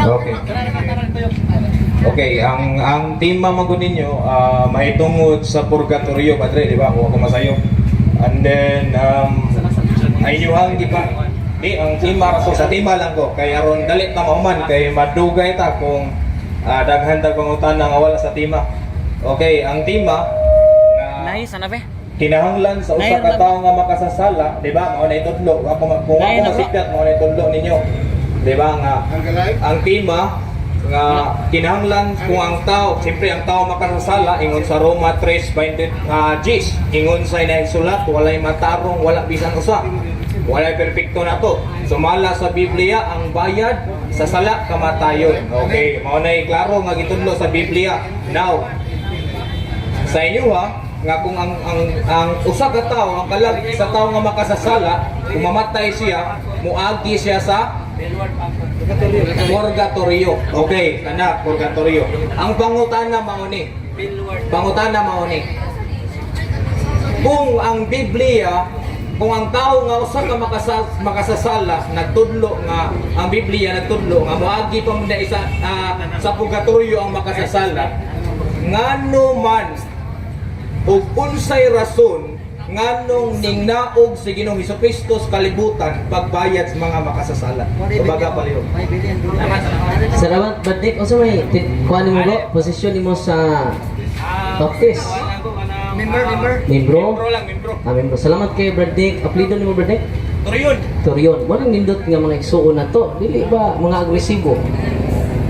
Okay. Okay, ang tema man gud ninyo mahitungod sa purgatorio padre, di ba? Kung ako masayo. And then ay inyuhang di ba? Di ang tema so sa tema lang ko kay aron dali ta mahuman kay madugay ta kung daghan tag pangutana nga wala sa tema. Okay, ang tema nga Nay, sana be. kinahanglan sa usa ka tawo nga makasasala, di ba? Mao na itudlo. Ako kung ako Nay, na, bro. masikat, mao na itudlo ninyo. Di ba nga ang tema nga kinahanglan kung ang tao, siyempre ang tao makasasala ingon sa Roma 3:20 Gis, ingon sa inahisulat, walay matarong, wala bisan usa. Walay perpekto na to. Sumala sa Biblia ang bayad sa sala kamatayon. Okay, mao na klaro nga gitudlo sa Biblia. Now, sa inyo ha, nga kung ang usa ka tawo, ang kalag sa tawo nga makasasala, kung mamatay siya, muagi siya sa purgatorio. Okay, kana purgatorio. Ang pangutana mao ni. Pangutana mao ni. Kung ang Biblia, kung ang tao nga usa ka makasasala nagtudlo nga ang Biblia nagtudlo nga moagi pa man isa sa purgatorio ang makasasala, ngano man ug unsay rason nganong ningnaog si Ginoong Hesukristo sa kalibutan pagbayad sa mga makasasala? Tubaga paliw. Salamat Brad Nick. Unsa may kuan nimo bro? Posisyon nimo sa Baptist. Member, member. Membro? Membro lang, membro. Ah, membro. Salamat kay Brad Nick. Apelido nimo, Brad Nick? Torion. Torion. Walang nindot nga mga igsuon na to. Dili ba mga agresibo?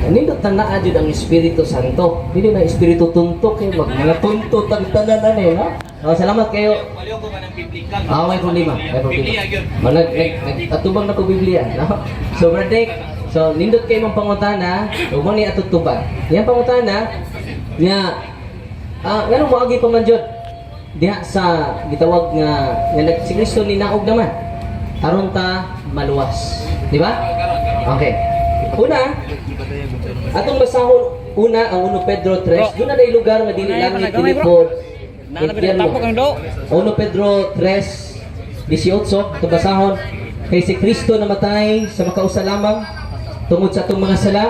Nindot na naa jud ang Espiritu Santo. Dili na Espiritu Tunto kay mag mga tunto tag tanan ani, no? Oh, salamat kayo. Paliw ko ka ng biblical. Ah, may problema. May problema. Biblia yun. Manag nag, atubang na ko Biblia, no? So, Brad Nick, so nindot kay mong pangutana, ug mo ni atutubag. Yang pangutana nga nganong moagi pa man jud diha sa gitawag nga nga si Kristo ni naog naman aron ta maluwas, di ba? Okay. Una, atong basahon una ang 1 Pedro 3. Doon na day lugar nga dili langit dili po impyerno. 1 Pedro 3:18 itong basahon kay si Kristo namatay sa makausa lamang tungod sa atong mga sala,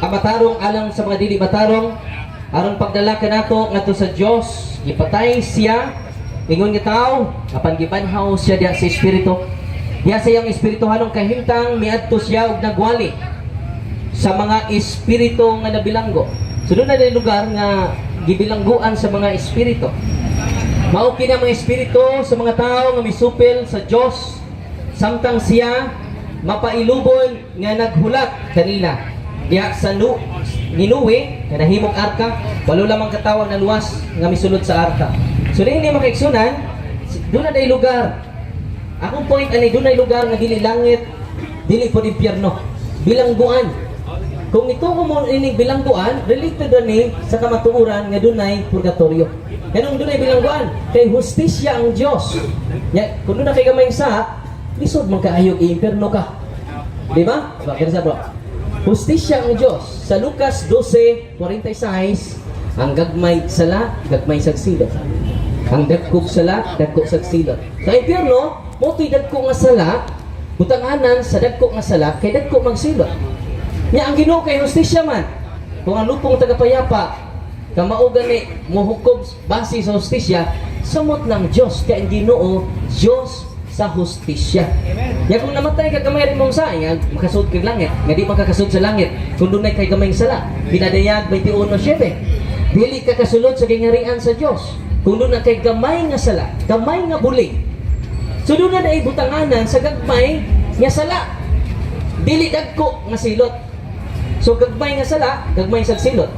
ang matarong alang sa mga dili matarong, aron pagdala kanato ngadto sa Dios. Gipatay siya ingon nga tawo, apan gibanhaw siya diha sa espiritu, diha sa iyang espirituhanong kahimtang miadto siya og nagwali sa mga espiritu nga nabilanggo. So doon na lugar nga gibilangguan sa mga espiritu. Mao kini ang mga espiritu sa mga tao nga misupil sa Dios samtang siya mapailubon nga naghulat kanila diha sa ni Noe nga nahimong arka, walo lamang katawo ang naluwas nga misulod sa arka. So dinhi, mga kaigsunan, doon na lugar. Akong point ani, doon na lugar nga dili langit, dili pod impyerno. Bilangguan. Kung ito mo ining bilangguan, related ni sa kamatuoran nga dunay purgatorio. Kanong dunay bilangguan, kay hustisya ang Dios. Nya, kung duna kay gamay sa, lisod man kaayo i-impierno ka. Di ba? Ba, kaya sa bro. Hustisya ang Dios. Sa Lucas 12:46, ang gagmay sala, gagmay sa silot. Ang dagkog sala, dagko sa silot. Sa impyerno, mo to'y dagko nga sala, butanganan sa dagko nga sala, kay dagko magsilot. Nya ang Ginoo kay hustisya man. Kung ang lupong tagapayapa, kamao gani mohukom base sa hustisya, samot ng Dios kay ang Ginoo Dios sa hustisya. Ya kung namatay ka gamay rin mong sa, nga makasud kag langit, nga di makakasud sa langit kung dunay kay gamayng sala. Binadayag 21:7. Dili ka kasulod sa gingarian sa Dios kung dunay kay gamay nga sala, gamay nga bulig. So doon na butanganan sa gagmay nga sala. Dili dagko nga silot. So gagmay nga sala, gagmay sa silot.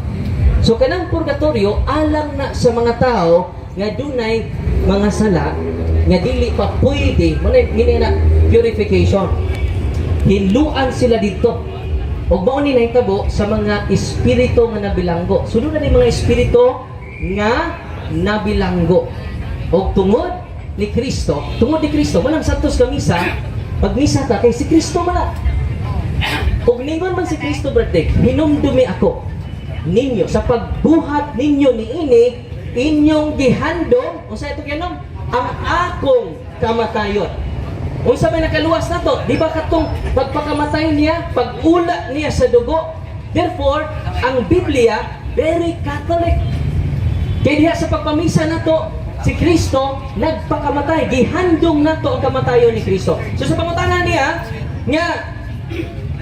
So kanang purgatorio alang na sa mga tao nga dunay mga sala nga dili pa pwede mo na ngini na purification. Hiluan sila dito. Ug mao ni nahitabo sa mga espiritu nga nabilanggo. So doon na ni mga espiritu nga nabilanggo. Og tungod ni Kristo, walang santos ka misa, pag misa ta kay si Kristo man na. Ug ningon man si Kristo, brother, "Hinumdumi ako ninyo sa pagbuhat ninyo niini, inyong gihandom," unsa ito gihandom? "Ang akong kamatayon." Unsa may nakaluwas nato? Di ba katong pagpakamatay niya, pag-ula niya sa dugo? Therefore, ang Biblia very Catholic. Kaya diha sa pagpamisa nato, si Kristo nagpakamatay, gihandong nato ang kamatayon ni Kristo. So sa pangutana niya, nga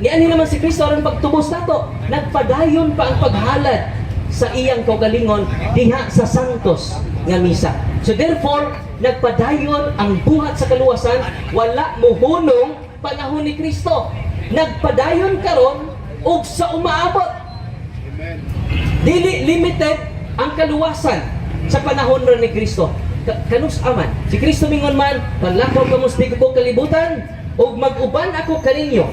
niani naman si Kristo aron pagtubos nato, nagpadayon pa ang paghalad sa iyang kaugalingon diha sa Santos nga misa. So therefore, nagpadayon ang buhat sa kaluwasan, wala muhunong panahon ni Kristo. Nagpadayon karon ug sa umaabot. Dili limited ang kaluwasan sa panahon ra ni Kristo. Kanus aman. Si Kristo mingon man, "Palakaw kamo sa tigubok kalibutan ug mag-uban ako kaninyo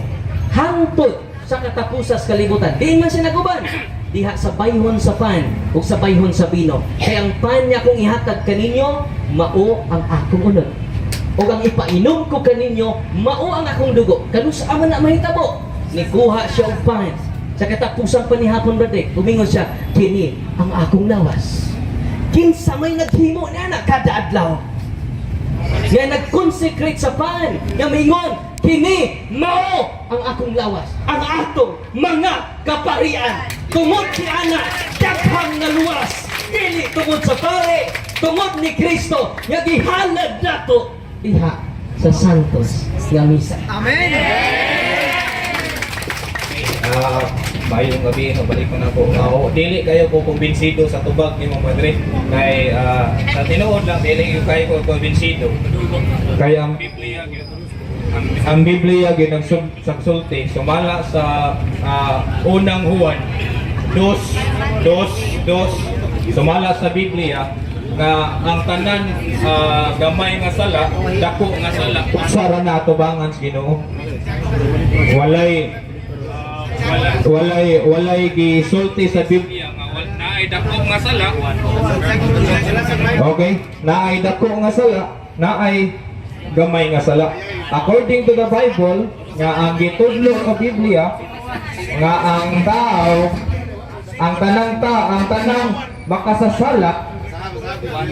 hangtod sa katapusas kalibutan." Di man siya nag-uban diha sa bayhon sa pan ug sa bayhon sa bino. Kay ang pan niya kung ihatag kaninyo, mao ang akong unod. Ug ang ipainom ko kaninyo, mao ang akong dugo. Kanus aman na mahitabo? Nikuha siya og pan. Sa katapusang panihapon, brother, umingon siya, "Kini ang akong lawas." Kinsa may naghimo niya na kada adlaw? Nga nag-consecrate sa pan, nga mingon, "Kini mao ang akong lawas," ang atong mga kaparian. Tungod ni ana, daghang nga luwas, dili tungod sa pare, tungod ni Kristo, nga gihalad nato diha sa Santos nga Misa. Ah, mayong gabi, no, balik ko na po. Oh, dili kayo ko kumbinsido sa tubag ni Mong Madre. Kay sa tinuod lang, dili kayo ko kumbinsido. Kaya ang Biblia gyud ang sagsulti sumala sa Unang Juan 2:2:2, sumala sa Biblia nga ang tanan gamay nga sala, dako nga sala, sara na atubangan sa Ginoo. Walay gisulti sa Biblia nga naay dako nga sala. Okay, naay dako nga sala, naay gamay nga sala. According to the Bible, nga ang gitudlo sa Biblia nga ang tao, ang tanang makasasala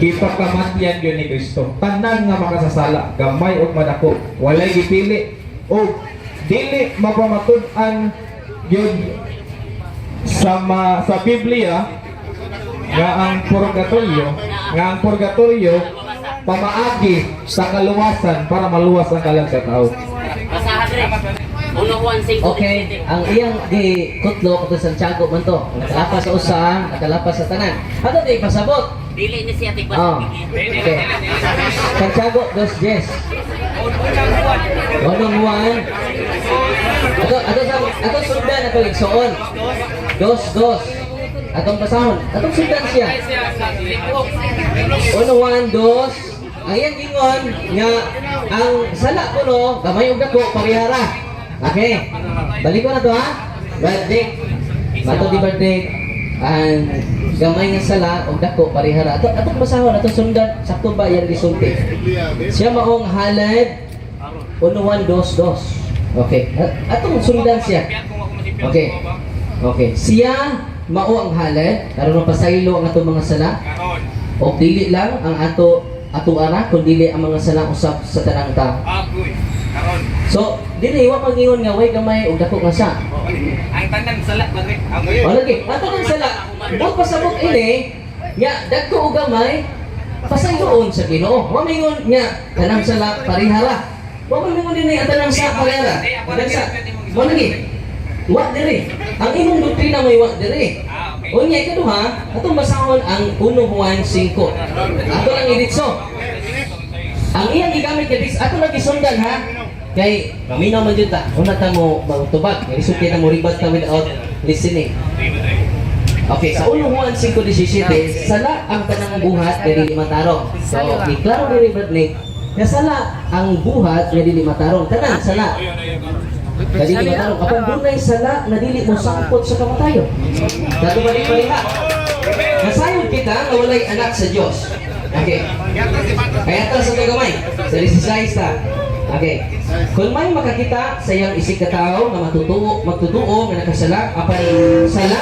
ipakamatyan yun ni Kristo. Tanan nga makasasala, gamay ug madako, walay gipili og dili mapamatud-an yun sa Biblia nga ang purgatorio pamaagi sa kaluwasan para maluwas ang kalag sa tao. Basahan rin. 1 Juan 5. Okay, ang iyang gi kutlo kato Santiago man to. Nakalapas sa usa, nakalapas sa tanan. Ato di pasabot. Dili ni siya tigwas. Oh. Okay. Santiago 2:10. 1 Juan. Ato ato sa ato sundan ato igsoon. Dos, dos. Atong basahon. Atong sundan siya. 1 Juan 2. Ang iyang gingon nga ang sala kuno gamay ug dako parehara. Okay. Balik ko na to ha. Birthday. Bato di birthday. Ang gamay nga sala ug dako parehara. Ato atong basahon, atong sundan sakto ba iyang gisulti. Siya maong halad 1 Juan 2 2. Okay. Atong sundan siya. Okay. Okay. Siya mao ang halad karon mapasaylo ang atong mga sala. O dili lang ang ato ato ara kun dili ang mga sala usab sa tanang tao. So, dili wa mangingon nga way gamay ug dako nga sa. Ang tanan sala ba? O lagi, ato nang sala. Buot pasabot ini nga dagko og gamay pasayloon sa Ginoo. Wa mingon nga tanang sala parehara. Wa man mingon dinhi ang tanang sa parehara. Tanang sa. Mo lagi. Wa diri. Ang imong doktrina may wa diri. Unya ikaduha, atong basahon ang 1 Juan 5. Ato lang iditso. Ang iyang gigamit kay dis ato lang gisundan ha. Kay paminaw man jud ta. Una ta mo magtubag, kay lisod kay na mo ribat ta without listening. Okay, sa 1 Juan 5:17, sala ang tanang buhat nga dili matarong. So, iklaro diri, Brad Nick, nga sala ang buhat nga dili matarong. Tanan sala. Nga dili matarong. Kapag dunay sala nga dili mo sangkot sa kamatayon. Dato balik balik ha. Nasayod kita nga walay anak sa Dios. Okay. Kaya ta sa gamay, sa 16 ta. Okay. Kung may makakita sa iyang isig ka tawo nga matutuo, magtutuo nga nakasala apan sala.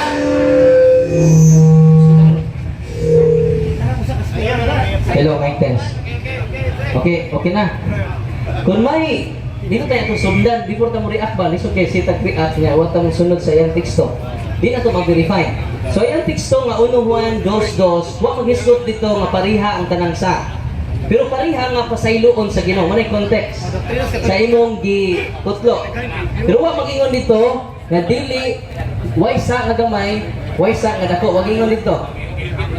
Hello, mic test. Okay, okay na. Kung may dito tayo itong sundan before ta mo react ba, lisod kay sita react nga wa ta mo sunod sa iyang teksto. Di na to ma-verify. So iyang teksto nga 1 Juan 2:2, wa maghisgot dito nga pareha ang tanang sa. Pero pareha nga pasayloon sa Ginoo, manay context sa imong gikutlo. Pero wa magingon dito nga dili way sa nga gamay, way sa nga dako, wa gingon dito.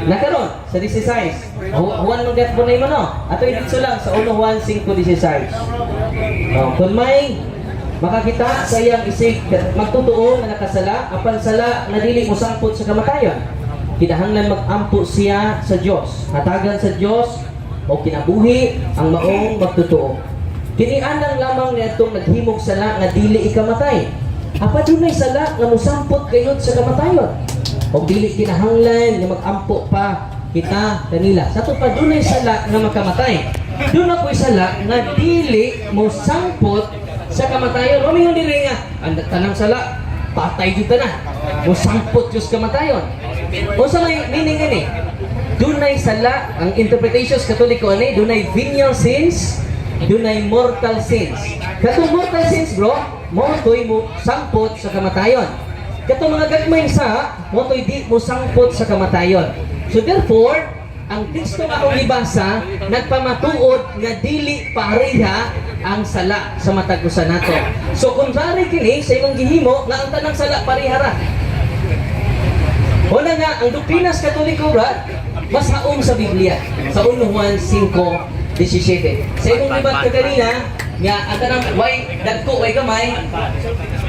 Nakaron sa 16. Juan man gat na imo no. Ato iditso lang sa 1 Juan 5:16. Oh, kung may makakita sa iyang isig magtotoo nga nakasala apan sala nga dili mosangpot sa kamatayon. Kinahanglan magampo siya sa Dios. Hatagan sa Dios o kinabuhi ang maong magtotoo. Kini anang lamang niadtong naghimog sala nga dili ikamatay. Apan dunay sala nga mosampot gayud sa kamatayon. Og dili kinahanglan nga magampo pa kita kanila. Sa ato pa dunay sala nga makamatay. Doon ako'y sala nga dili mo sangpot sa kamatayon. Wa mingon diri nga ang tanang sala patay jud ta na. Mo sangpot jud sa kamatayon. Unsa may meaning ini? Dunay sala ang interpretations Katoliko ani dunay venial sins, dunay mortal sins. Katong mortal sins, bro, mo to'y mo sangpot sa kamatayon. Katong mga gagmay sa mo to'y di mo sangpot sa kamatayon. So therefore, ang teksto nga akong gibasa nagpamatuod nga dili pareha ang sala sa matag usa nato. So contrary kini sa imong gihimo nga ang tanang sala parehara. Una nga, ang doktrinas Katoliko, Brad, mas haom sa Biblia. Sa 1 Juan 5:17. Sa imong libat ka kanina, nga ang tanang way dagko way gamay,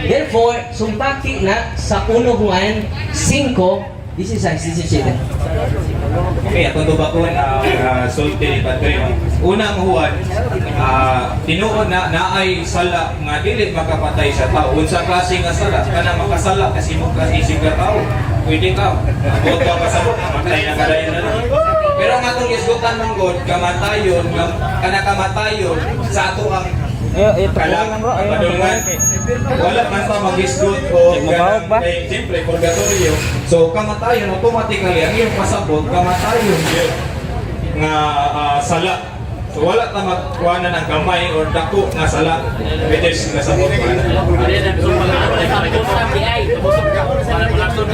therefore, sumpaki na sa 1 Juan 5:16, 17. Okay, atong tubakon ang sulti ni Padre. No? Unang Juan, tinuod na naay sala nga dili makapatay sa tao. Unsa klase nga sala? Kana makasala kasi mo klase isig ka tao. Pwede ka. Buot ka pasabot, matay na kadayon na lang. Pero ang atong isgutan ng God, kamatayon, nga kana kamatayon sa ato ang kalang kapadulngan. Wala man pa magisgot o ganang kay siyempre purgatorio. So kamatayon automatically ang iyong pasabot kamatayon yun nga sala. So wala ta magkuhanan ng gamay or dako nga sala which is nasabot man.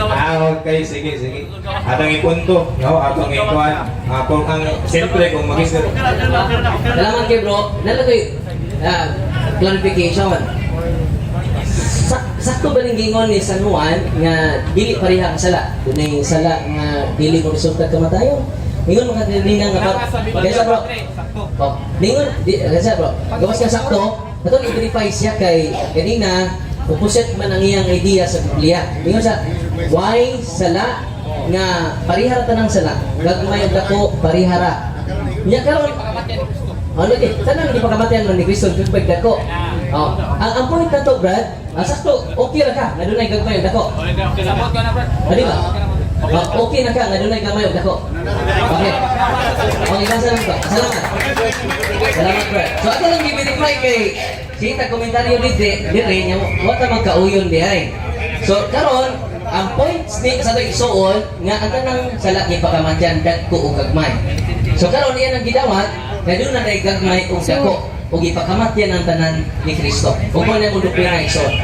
Ah, okay, sige, sige. Atang ipunto, no? Atong ikuan. Kung ang siyempre kung magisgot. Salamat kay bro. Nalagoy clarification. Sakto ba ning gingon ni San Juan nga dili pareha ang sala? Dunay sala nga dili mo resulta kamatayon. Ningon mga kanina nga kaysa bro. Oh, ningon di kaysa bro. Gawas ka sakto, atong i-verify siya kay kanina. Opposite man ang iyang idea sa Biblia. Ingon sa why sala nga parihara tanang sala, gagmay ug dako parihara. Nya karon, ano di, tanang di pakamatayan man ni Kristo gagmay dako. Oh, ang point na to, Brad, sakto, okay ra ka nga dunay gagmay ug dako. Sabot ka na, Brad. Ah, di ba? Oh, okay na ka nga dunay gamay ug dako. Okay. Okay, basa lang to. Salamat. Salamat, Brad. So ato lang gi-verify kay sita komentaryo diri diri nya wa ta magkauyon di ay. So karon ang points ni sa atong igsuon nga ang tanang sala ni pakamatyan dagko ug gagmay. So karon iyan ang gidawat nga duna na gagmay ug dako ug ipakamatyan ang tanan ni Kristo. Ug mo na imong doktrina, igsoon.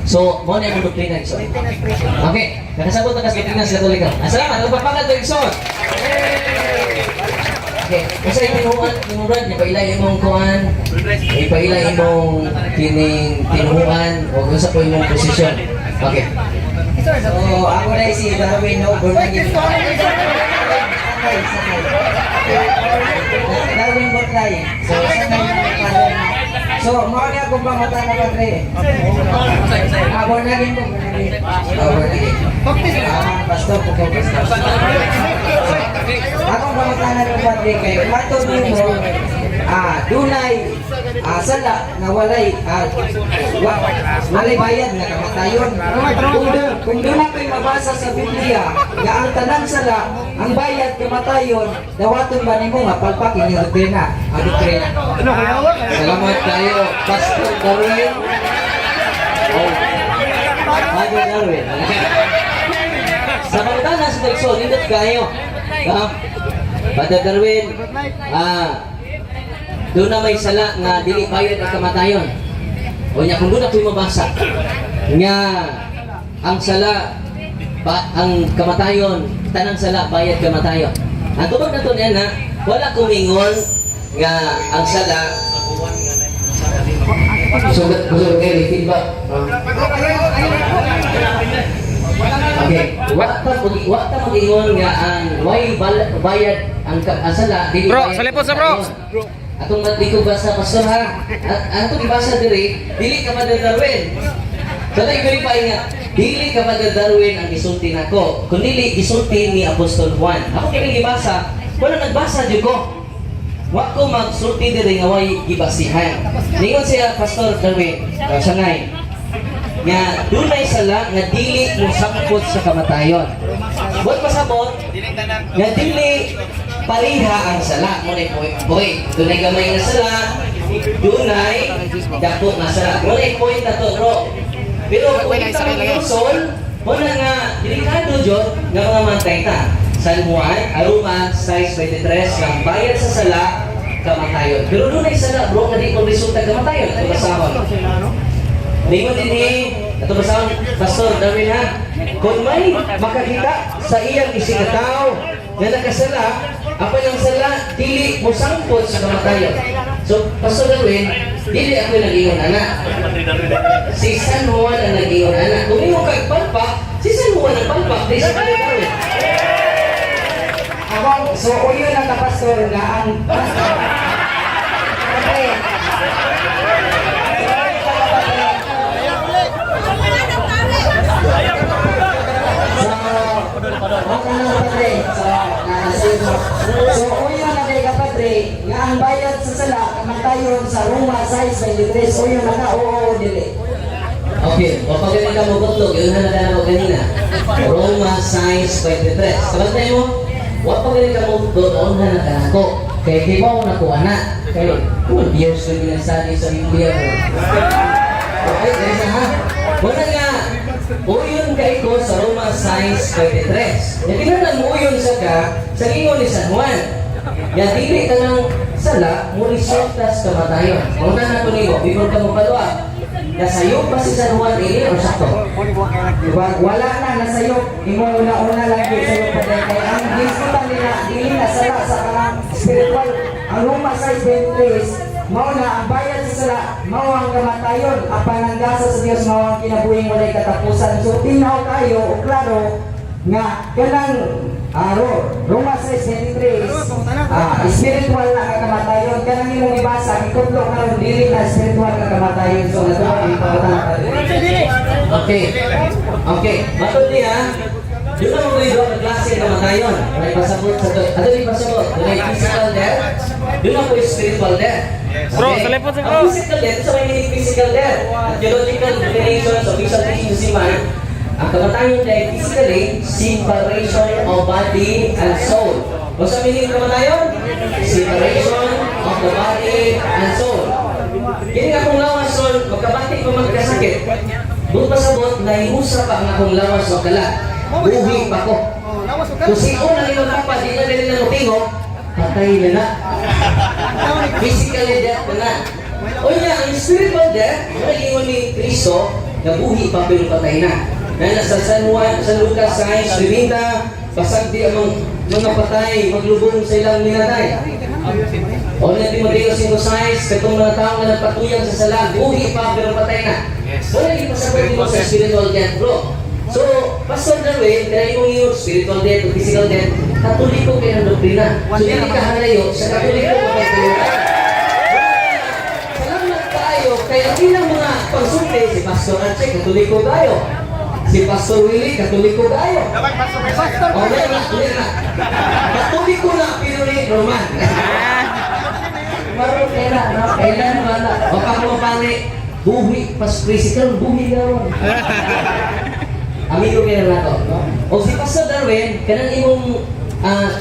So mo na imong doktrina, igsoon. Okay, nakasabot na ka sa doktrina sa Katoliko. Ah, salamat, ug papakad to, igsoon. Okay, unsa tinuohan nimo, Brad? Ipaila imong kuan, ipaila imong kining tinuohan o unsa po imong posisyon. Okay. So, ako na si Darwin, no? Born again. Sakay, sakay. Darwin Botlay. So, sakay na father. So, mao na akong pangutana, Padre. Ah, born again po, born again. Oh, born again. Ah, pastor po ko, pastor. Akong pangutana ng Padre kay matod nimo, dunay sala nga walay walay bayad nga kamatayon. Kung doon natin mabasa sa Biblia nga ang tanang sala ang bayad kamatayon, dawaton ba nimo nga palpak inyong doktrina? Ang doktrina. Salamat kayo, Pastor Darwin. Oh, Father Darwin. Sa pangutana sa Igsoon, nindot kayo. Ah, Father Darwin, doon na may sala nga dili bayad ang kamatayon. O nya kung doon ako'y mabasa nga ang sala ba, ang kamatayon, tanang sala bayad kamatayon. Ang tubag nato niya na wala kumingon nga ang sala. So, so okay, feedback. Okay, wa ta mag-ingon nga ang way bayad ang sala dili Bro, bayad salipot sa bro. kamatayon. Atong di ko basa, pastor, ha. At atong ibasa diri, dili ka Father Darwin. So ito i-verify nga, dili ka Father Darwin ang gisulti nako, kundi gisulti ni Apostol Juan. Ako kini gibasa, wala nagbasa jud ko. Wa ko magsulti diri nga way gibasihan. Ningon siya Pastor Darwin, sangay nga dunay sala nga dili mo sangkot sa kamatayon. Buot pasabot nga dili pariha ang sala mo na point. Boy, dunay gamay nga sala, dunay dako nga sala. Mo na point na to, bro. Pero kung kita mag-usol, mo na nga delikado jud nga mga mantay ta. San Juan, Aruma 6:23 ng bayad sa sala kamatayon. Pero dunay sala, bro, nga di mo resulta kamatayon. Ito basahon. Ningon din ni, ito basahon, Pastor Darwin ha, kung may makakita sa iyang isikataw nga nakasala, apan ang sala, dili mo sangkot sa kamatayon. So, Pastor Darwin, dili ako nag-ingon ana. Si San Juan ang nag-ingon ana. Kung imo kag palpak, si San Juan ang palpak, di si Pastor Darwin. Ako, so uyo na ka, pastor, nga ang Padre. So, okay na, Padre. So, nakasino. So, uyo na kay ka, Padre, nga ang bayad sa sala, kamatayon sa Roma 6:23, uyo na ka, oo, dili? Okay, o pag ganun ka mo butlog, yun na na mo ganina. Roma 6:23. Sabantay mo, wa pa ganun ka mo doon na na ako. Kay di mo na kuha na. Kay, kung years na ginasali sa Biblia mo. Okay, kaya sa ha. Wala nga, uyon kay ko sa Roma 6:23. Yung kinahanglan mo uyon sa ka, sa ingon ni San Juan. Nga dili ka ng sala, mo resulta sa kamatayon. Una na to nimo, before ka mo palwa. Nasayo pa si San Juan ini o sakto? Wala na, nasayop. Imo una-una lagi sayo pa din. Kaya ang gisgutan nila, dili na sala sa kanang spiritual. Ang Roma 6:23, mao na ang bayad sa sala, mao ang kamatayon, apan ang gasa sa Dios mao ang kinabuhing walay katapusan. So tinaw kayo, o klaro, Nga kanang Roma 6:23 spiritual na nga kamatayon. Kanang imong ibasa, gikutlo karon dili na spiritual nga kamatayon. So natubag ang pangutana, Padre. Okay. Okay. Matod niya, doon ang mga ka klase ng kamatayon. May pasabot sa to. Ato di pasabot. Doon ay physical death. Doon ako spiritual death. Bro, sa lepot sa bro. Ang physical death, sa may meaning physical death. Ang theological definition sa official teaching si man, ang kamatayon ay physically separation of body and soul. O sa meaning kamatayon? Separation of the body and soul. Kini akong lawas ron, magkabati pa magkasakit. Doon pa sabot, nahiusa pa ang akong lawas o kala. Buhi pa ko. Kung sino na imong papa, di na nila mutingog, patay na na. Physically death na na. O niya, ang spiritual death, ang ni Kristo, nabuhi pa pero patay na. Na nasa San Juan, San Lucas 6, 30, pasagdi ang mga patay, maglubong sa ilang minatay. O na Timoteo 5.6, katong mga tao nga nagpatuyang sa sala, buhi pa pero patay na. Wala di pasabot mo sa spiritual death, bro. So, Pastor Darwin, kaya imong yung spiritual death o physical death, Katoliko kayo ng doktrina. So, dili ka halayo sa Katoliko mapagtulunan. Salamat kaayo kay ang ilang mga pagsulti, si Pastor Arche, Katoliko tayo. Si Pastor Willie, Katoliko tayo. Oh, meron na, meron na. Katoliko na, pero ni Roman. Marot kailan, no? Kailan ba na? Baka ko mapani, buhi, pas physical, buhi gawon. Amigo kaya na to, no? O si Pastor Darwin, kanang imong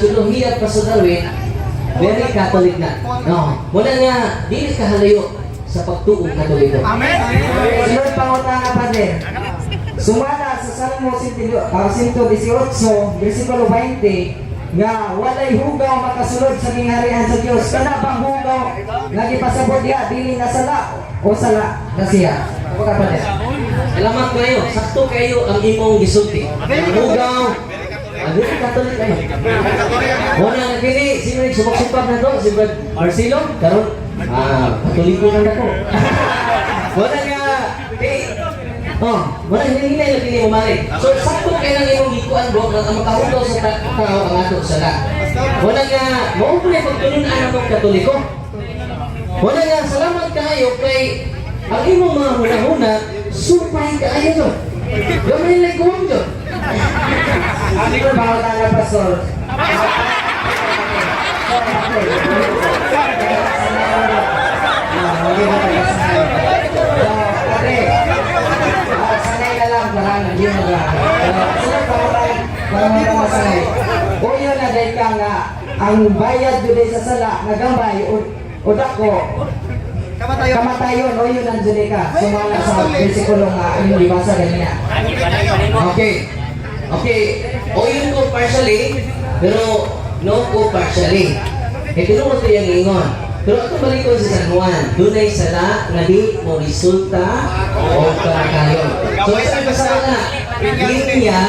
teolohiya, Pastor Darwin, very Catholic na. No. Wala nga, dili ka halayo sa pagtuong Katoliko. Sunod pangutana, Padre. Sumala sa Salmo 118, versikulo 20, nga walay hugaw makasulod sa gingharian sa Dios. Kana bang hugaw nga gipasabot diha dili na sala o sala na siya? Ka, Padre. Salamat kayo. Sakto kayo ang imong gisulti. Ang hugaw. Ang very Catholic kayo. Wala na kini, sino yung sumagsupag na to? Si Brad Marcelo? Karon, Katoliko na nako. Wala nga, eh, oh, wala hinay lang kini umali. So, sakto kayo ang imong gikuan bro, nga ang makahugaw sa tao ang ato sala. Wala nga, mao po na pagtulunan ang Katoliko. Wala nga, salamat kayo kay ang imong mga hunahuna, surpay kaayo to. Gamay lang kuwang to. Sunod pangutana, Pastor. So, Padre, sanay na lang, parang hindi mo ba? Sunod pangutana, parang masanay. O yun na dahil ka nga, ang bayad doon sa sala, nagambay, o dako, kamatayon, o yun ang dyan ka. Sumala sa versikulo nga, yung ibasa ganina. Okay. Okay. O yun ko partially, pero no ko partially. E tinuro ko yung ingon. Pero ato balik ko sa San Juan, dunay sala nga di mo resulta o kamatayon. So sa sala, linya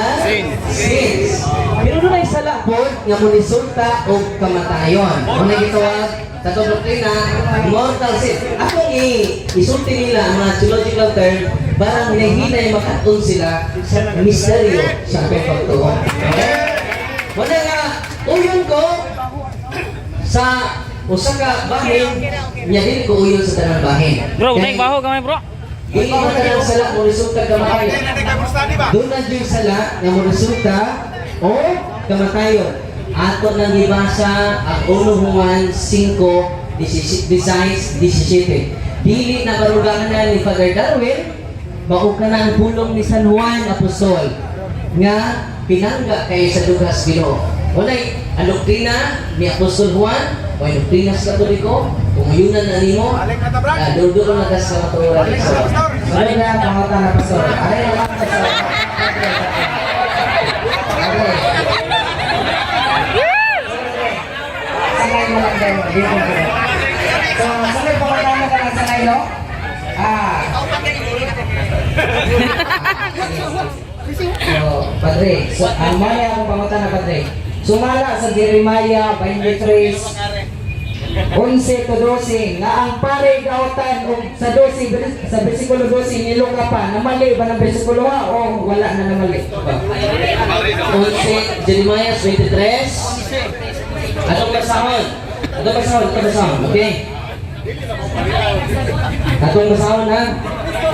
sins. Pero dunay sala po nga mo resulta og kamatayon. Mo na gitawag sa itong doktrina, mortal sin. Akong isulti nila ang mga theological term, parang hinahinay makatun sila sa misteryo sa atong pagtuo. Okay? Wala nga, uyon ko sa usa ka bahin, nya dili ko uyon sa tanang bahin. Bro, Kay, utang baho gamay, bro. dili mo tanang sala mo resulta kamatayon. Doon na yung sala nga mo resulta o kamatayon. Ato nang gibasa ang 1 Juan 5, 16, 17. Dili na baruganan ni Father Darwin, mao ka na ang pulong ni San Juan Apostol nga pinangga kay sa dugas Ginoo. Walay ang doktrina ni Apostol Juan, o ang doktrina sa Katoliko, kung ayunan na nimo, doon na ka sa katuran. Sunod na ang pangutana, Pastor. Aray naman, Pastor. Okay. Sanay mo lang kayo. Di ko ko. So, sunod pangutana ka lang sanay, no? So, Padre, so, ang mali akong pangutana, Padre. Sumala sa Jeremiah 23, 11 to 12 nga ang pare gautan og sa 12, sa bersikulo 12 niluka pa, namali ba ng bersikulo ha o wala na namali? 11, Jeremiah 23. Atong basahon. Atong basahon, atong basahon. Okay. Atong basahon ha.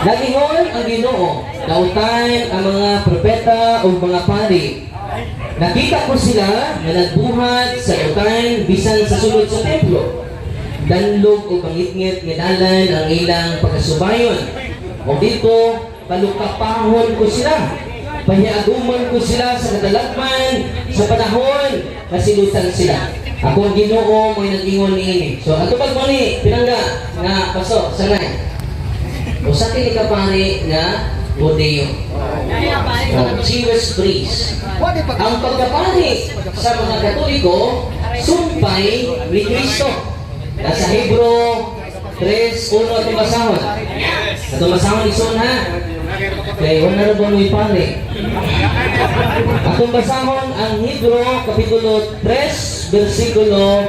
Nagingon ang Ginoo, dautan ang mga propeta ug mga pari. Nakita ko sila nga nagbuhat sa dautan bisan sa sulod sa templo. Danlog o pangitngit nga dalan ang ilang pagkasubayon. O dito, palukapahon ko sila. Pahiaguman ko sila sa kadalagman sa panahon na silutan sila. Ako ang Ginoo mo'y nag-ingon niini. So ato pag mo ni pinangga nga paso sanay. Usa kini ka pari nga Hudiyo. Oh, Jewish priest. Ang pagkapari sa mga Katoliko, sumpay ni Kristo. Nasa Hebro 3:1 atong basahon. Atong basahon ison ha. Kay wala na ba mo'y pari. Atong basahon ang Hebro Kapitulo 3 versikulo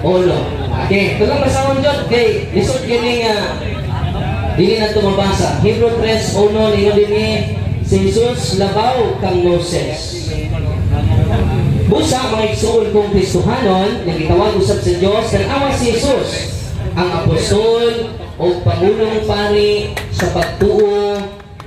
1. Okay, itong basahon jud kay lisod kini nga dili na ito mabasa. Hebro 3:1 ningon dinhi, si Jesus labaw kang Moses. Busa mga igsuon kong Kristohanon, nga gitawag usab sa Dios, tan-awa si Jesus, ang apostol o pangulong pari sa pagtuo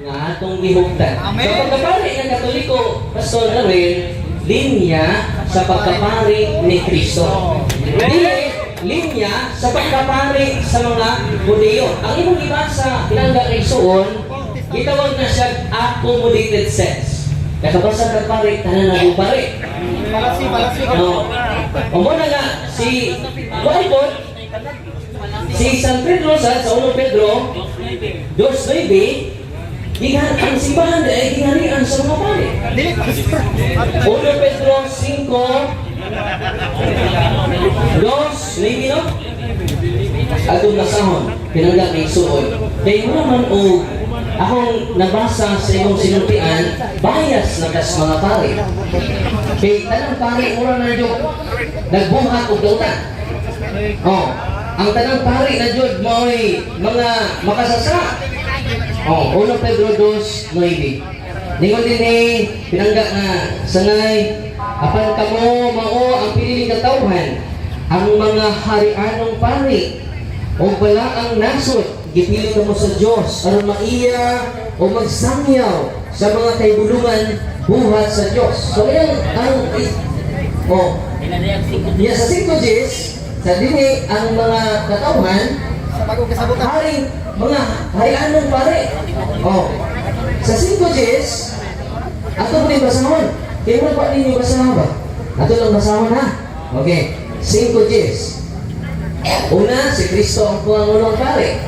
nga atong gihugtan. Sa pagkapari ng Katoliko, Pastor Darwin, linya sa pagkapari ni Kristo. Dili linya sa pagkapari sa mga Hudiyo. Ang imong gibasa, pinangga kay Suon, gitawag na siya accommodated sense. Nakabasa ka pare, tanan na mo pare. No. O mo na nga, si Kuan si San Pedro sa 1 Pedro 2:9, gihan ang simbahan ay gingharian sa mga pare. 1 Pedro 5:2:9, no? Atong basahon, pinangga kay suoy. Kay mo naman o akong nabasa sa imong sinultian, bias na kas mga pare. Kay tanang pare mura na jud nagbuhat og dautan. Oh, ang tanang pare na jud mao'y mga makasasa. Oh, 1 Pedro 2:9. Ningon din eh, pinangga nga sangay, apan kamo mao ang piniling katawhan, ang mga harianong pari, o balaang nasod, gipili kamo sa Dios aron maiya o magsangyaw sa mga kaibulungan buhat sa Dios. So yan ang oh, niya sa 5 Gs, sa dinhi ang mga katawhan haring mga harianong pare. Oh. Sa 5 Gs, ato mo rin basahon. Kaya mo pa ninyo basahon ba? Ato lang basahon ha. Okay. 5 Gs. Una, si Kristo ang pangulong pare.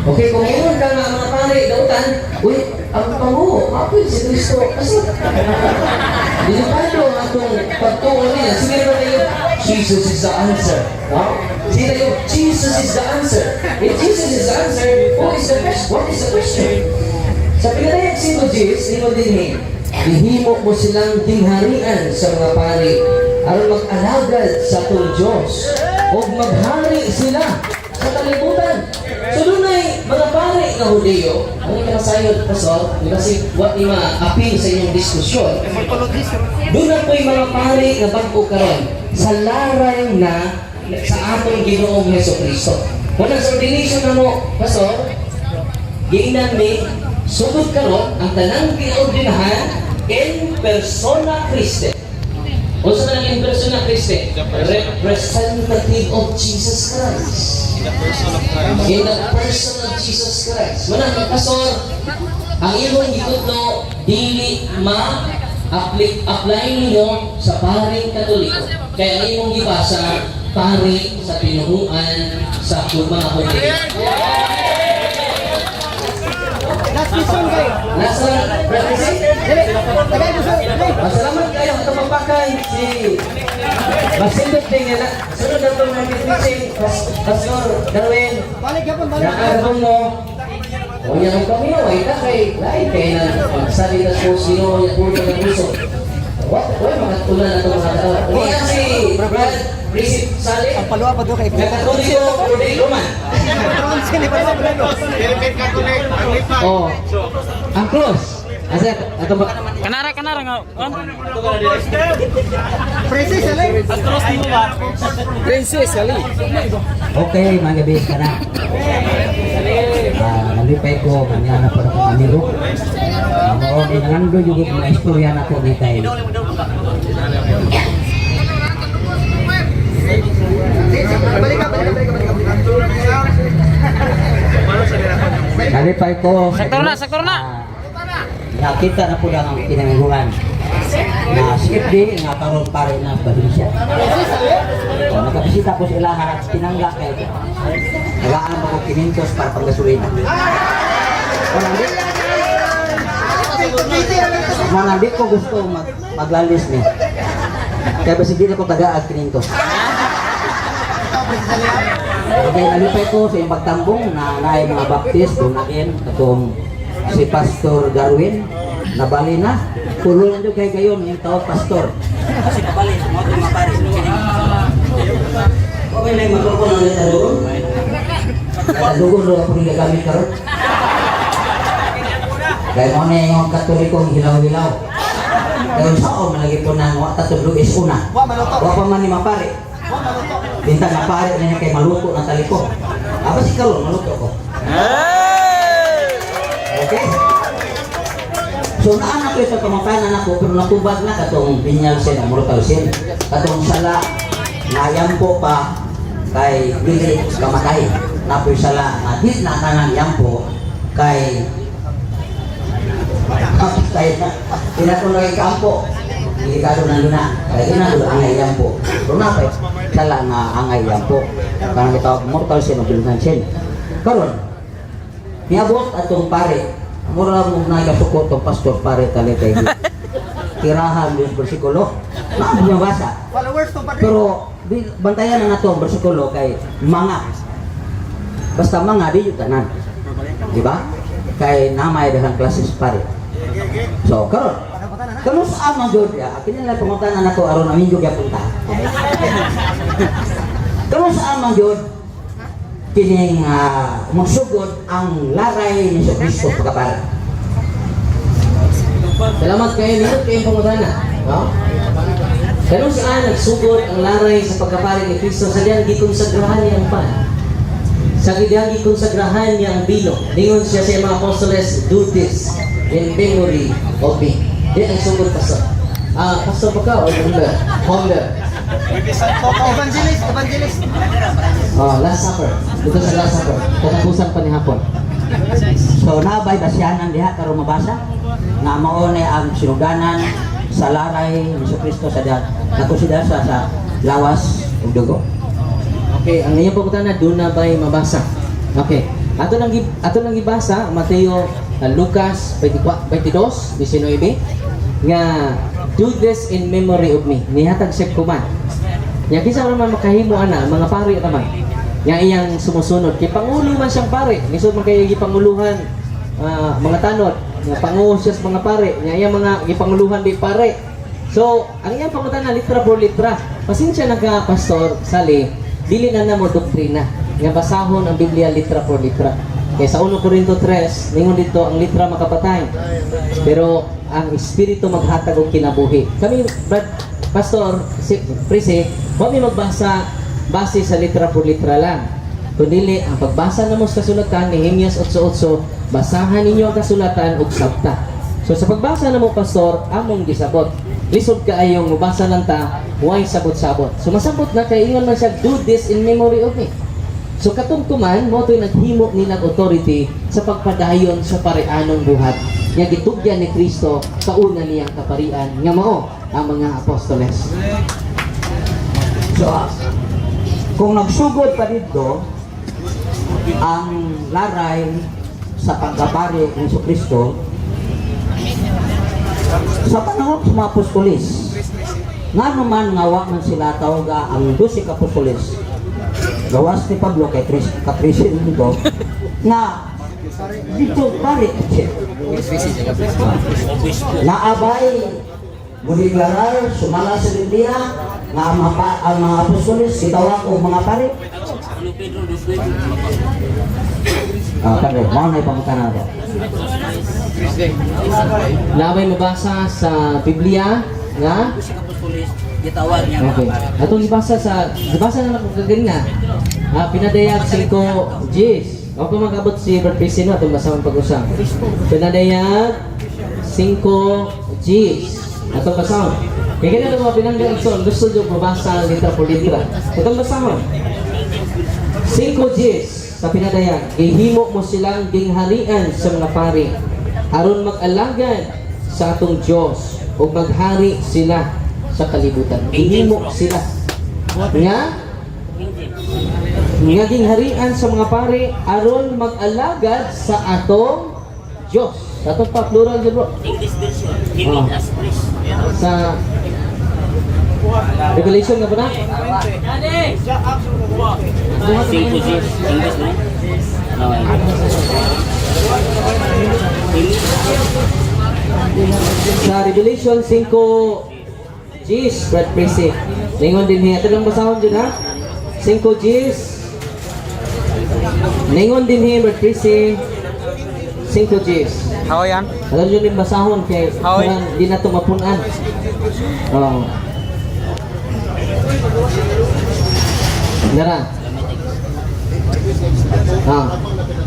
Okay, kung ingon ka nga mga pare, dautan, uy, ang pangulo, apil si Kristo. Kasi, delikado ang atong pagtuo niya. Sige ba tayo, Jesus is the answer. No? Sige tayo, Jesus is the answer. If Jesus is the answer, who is the question? What is the question? Sa pinadayag 5 Gs, ingon din eh, gihimo mo silang gingharian sa mga pari aron mag-alagad sa atong Diyos o maghari sila sa kalibutan. So dunay mga pare nga Hudiyo, ang ikasayod, Pastor, di ba si what ni ma-appeal sa inyong diskusyon. Doon na po'y mga pare nga bag-o karon sa laray na sa atong Ginoong Heso Kristo. Wala sa ordination na mo, Pastor, giingnan ni sugod karon ang tanang giordinahan in persona Christi. Unsa man ang in persona Christi? Representative of Jesus Christ. In the person of Christ. In the person of Jesus Christ. Muna, Pastor, ang imong gitudlo dili ma apply apply ninyo sa paring Katoliko. Kaya ang imong gibasa pari sa tinuhuan sa mga Hudiyo. Nasa practice? Masalamat kayo ang tumapakay si Masindot din nga na. Sunod na itong nag-teaching, Pastor Darwin. Nakaarbong mo. O yan ang kami, ay ta kay lain kay na salita po sino yung puro ng puso. Wa makatunan na itong mga tao. Niya si Brad Recip Sale. Ang paluwa pa doon kay Katoliko o di Roman. Oh. Ang cross. Asa ato ba? Kanara, kanara nga. On. Princess Ali. Okay, mga gabi ka na. Nalipay ko, kanya na para kong amigo. Mao ni nangando yung mga istorya na ko ni kay. Nalipay ko. Sakto na, sakto na. Nakita na po lang ang pinangaguhan na si FD nga karon pare na probinsya. O, nakabisita ko sa ilahan at tinangga kay nagaan mo ko 500 para panggasolina. Wala di. Mga di ko gusto maglalis ni. Kaya basig di na ko tagaag 500. Okay, nalipay ko sa iyong pagtambong na naay mga baptist, born again, katong si Pastor Darwin, nabali na. Tulo na kay gayon, yung tawag pastor. Kasi kabali, mga itong mga pare. Okay lang, magkukunan ng letra doon. Natadugon doon ako rin gagamit karon. Dahil mo na yung katolikong hilaw-hilaw. Dahil sao, malagi po na wa tatudlo is una. Wa pa man ni mapare. Bintang na pare na niya kay maluto ng taliko. Aba si karon maluto ko. Okay? So naan ako ito kamatayan na ako pero natubag na katong binyal sin ang mortal sin. Katong sala nayampo pa kay dili kamatay. Napoy sala nga di na kanang yampo kay kamatay na. Pinatuloy kampo. Delikado na luna. Kaya ina angay yampo. Pero napay sala nga angay yampo. Kanang gitawag mortal sin o bilunan sin. Karon, niabot atong pare, mura mo na kasuko tong pastor pare tali kay tirahan yung bersikulo. Naamo niya basa. Pero bantayan na nato ang bersikulo kay mga. Basta mga di yung tanan. Di ba? Kay namay dahang klases pare. So karon, kano sa amang jud ya, kini lang pangutan na ko aron amin jud gyapon ta. Kano sa amang jud kining magsugod ang laray ni Kristo pagkapara. Salamat kayo, nindot kayong pangutana. No? Kano saan nagsugod ang laray sa pagkapari ni Kristo sa diyang gikonsagrahan niya ang pan. Sa diyang gikonsagrahan niya ang bino. Ningon siya sa mga apostoles, "Do this in memory of me." Di ang sugod, pastor. Pastor ba ka o member? Member. Evangelist, evangelist. Oh, Last Supper. Dito sa Last Supper. Katapusan pa ni hapon. So nabay basyanan diha karon mabasa nga mao ni ang sinuganan sa laray ni Kristo sa diha nakonsiderar sa lawas ug dugo. Okay, ang iyong pangutana doon na ba'y mabasa? Okay. Ato nang gibasa Mateo, Lucas 24, 22, 19 nga "Do this in memory of me." Nihatag siya kuman. Nya kinsa man makahimo ana, mga pari raman. Nga iyang sumusunod kay pangulo man siyang pare. Lisod man kay gipanguluhan mga tanod, nga pangulo siya sa mga pare. Nya iyang mga gipanguluhan di pare. So, ang iyang pangutana litra por litra. Pasensya na ka, Pastor Sali, dili na namo doktrina nga basahon ang Biblia litra por litra. Kaya sa 1 Corinto 3, ningon dito ang litra makapatay. Pero ang espiritu maghatag og kinabuhi. Kami, Brad, Pastor, si Prisi, wa mi magbasa base sa litra por litra lang. Kundi ang pagbasa namo sa kasulatan, Nehemias 8:8, basahan ninyo ang kasulatan ug sabta. So sa pagbasa namo, Pastor, among gisabot. Lisod kaayong mubasa lang ta, why sabot-sabot. So masabot na kay ingon man siya, "Do this in memory of me." So katong kuman mo to'y naghimo nilang authority sa pagpadayon sa pareanong buhat nga gitugyan ni Kristo kauna niyang kaparian nga mao ang mga apostoles. So kung nagsugod pa dito ang laray sa pagkapari ni Kristo sa panahon sa mga apostoles, nga naman nga wa man sila tawga ang 12 ka apostoles gawas ni Pablo kay Chris katrisin nito nga dito pare naabay. Mudeklarar sumala sa Biblia nga ang mga apostoles gitawag og mga pari? 1 Pedro 2:9. Ah, padre, mao na ipangutana to. Na may mabasa sa Biblia nga Gitawag niya. Okay. Atong gibasa na lang kung kaganina. Ah, Pinadayag 5 Gs. Ako mag-abot si Brad Pisino atong basahon pag-usap. Pinadayag 5 Gs. Atong basahon. Kaya ganito mga pinangga igsoon, gusto nyo mabasa litra por litra. Atong basahon. 5 Gs sa Pinadayag. Gihimo mo silang gingharian sa mga pari aron mag-alagad sa atong Dios ug maghari sila sa kalibutan. Gihimo sila nga nga gingharian sa mga pari aron mag-alagad sa atong Dios. Sa atong pa plural jud, bro. English version. He made us priests. Sa Revelation nga ba na? 5 Gs. English na. No, English. Sa Revelation 5 Gs, Brad Prissy. Ningon din niya. Ito lang basahon dyan ha. 5 Gs. Ningon din niya, Brad Prissy. 5 Gs. How yan? Alam nyo din basahon kay Hoy. parang di na ito mapunan. Oh. Dara. Ah.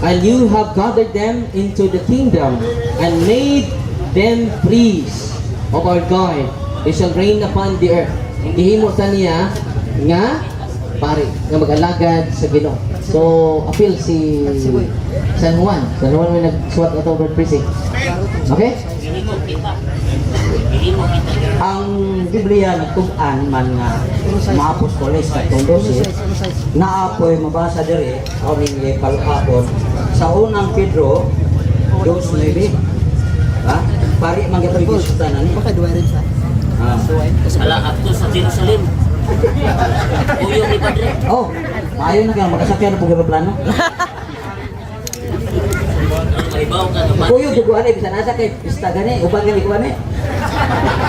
And you have gathered them into the kingdom and made them priests of our God. They shall reign upon the earth. Gihimo sa niya nga pare nga mag-alagad sa Ginoo. So appeal si San Juan. San Juan may nagsuwat ato, Brad Prissy. Okay? Gihimo kita. Gihimo kita. Ang Biblia nagtug-an man nga mga apostoles katong 12 naapoy mabasa diri ako ninyo palupapon sa Unang Pedro 2:9. Ha? Pari man gyud gisutan ani. Ah. Ala, up to sa Jerusalem. Uyo ni Padre. Oh, maayo na kaya makasakyan na pug eroplano. Maibaw ka naman. Kuyo jud ani bisan asa kay pista gani uban gani ko ani.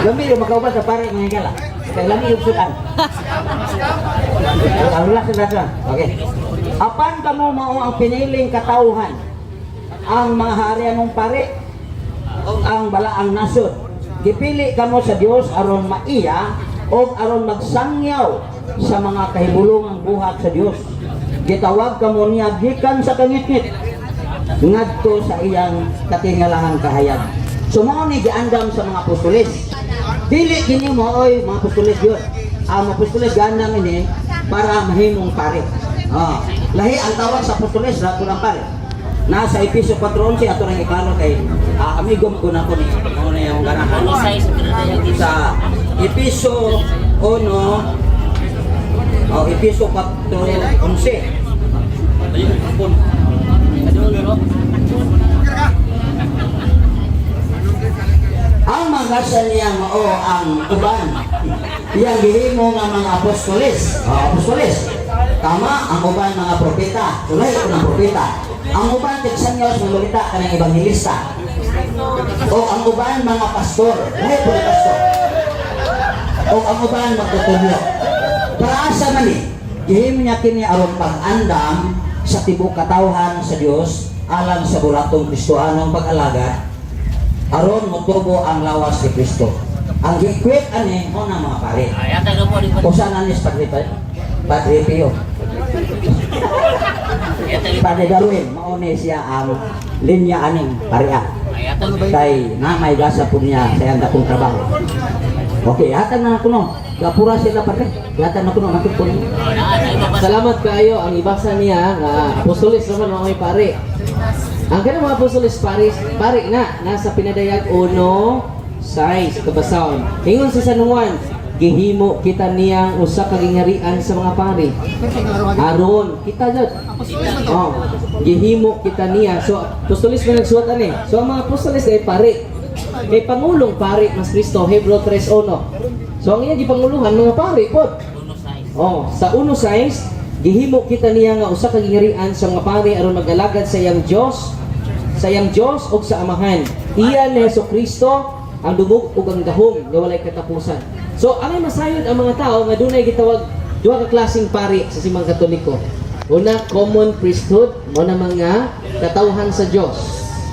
Lami yung makauban sa pare mga gala. Kay lami yung sudan. Ang relax, relax lang. Okay. Apan kamo mao ang piniling katawhan, ang mga harian ng pare, o ang balaang nasod. Gipili kamo sa Dios aron maiya o aron magsangyaw sa mga kahibulungang buhat sa Dios. Gitawag kamo niya gikan sa kangitngit ngadto sa iyang katingalahang kahayag. So mao ni giandam sa mga apostoles. Dili kini mo oy mga apostoles yun. Ang mga apostoles giandam ini para mahimong pare. Ah, lahi ang tawag sa apostoles ra kulang pare. Nasa Episo 4:11 ato nang iklaro kay amigo mo ko ni mo na yung ganahan. Ano size Pinadayag dito? Sa Episo 1 o Episo 4:11. Ang mga niya mao ang uban. Iyang gihimo nga mga apostoles. Oh, apostoles. Tama, ang uban mga propeta. Tulay ko ng propeta. Ang uban tigsan niyo sa mga kanang ebanghelista. O ang uban mga pastor. Lahi po ng pastor. O ang uban magtutudlo. Para asa man eh. Gihimo niya kini aron pag-andam sa tibuok katawhan sa Dios alang sa bulatong Kristohanong pag-alaga aron motubo ang lawas ni Kristo. Ang gikwit ani mo na mga pare. Ay, ata ka po ni Padre. Usa na ni Padre Padre Pio. Padre Darwin, mao ni siya ang linya aning pareha. Ay, ata Kay na may gasa po niya sa iyang dakong trabaho. Okay, hatan na kuno. Gapura sila, padre. Hatan na kuno nakit po. Salamat kaayo ang ibasa niya nga apostoles naman mga may pare. Ang kanang mga apostoles pare, pare na nasa Pinadayag 1:6 kabasahon. Ingon sa San Juan, gihimo kita niyang usa ka gingharian sa mga pare. Aron kita jud. Oh, gihimo kita niya. So apostoles man nagsuwat ani. So ang mga apostoles ay pare. Kay pangulong pare mas Kristo, Hebreo 3:1. So ang iyang gipanguluhan mga pare pod. Oh, sa 1:6, gihimo kita niya nga usa ka giharian sa mga pari aron mag-alagad sa iyang Dios, sa iyang Dios ug sa Amahan. Iya ni Hesus Kristo. Ang dungog ug ang gahom nga walay katapusan. So, angay masayod ang mga tao nga dunay gitawag duha ka klaseng pari sa Simbang Katoliko. Una, common priesthood, mo na mga katawhan sa Dios.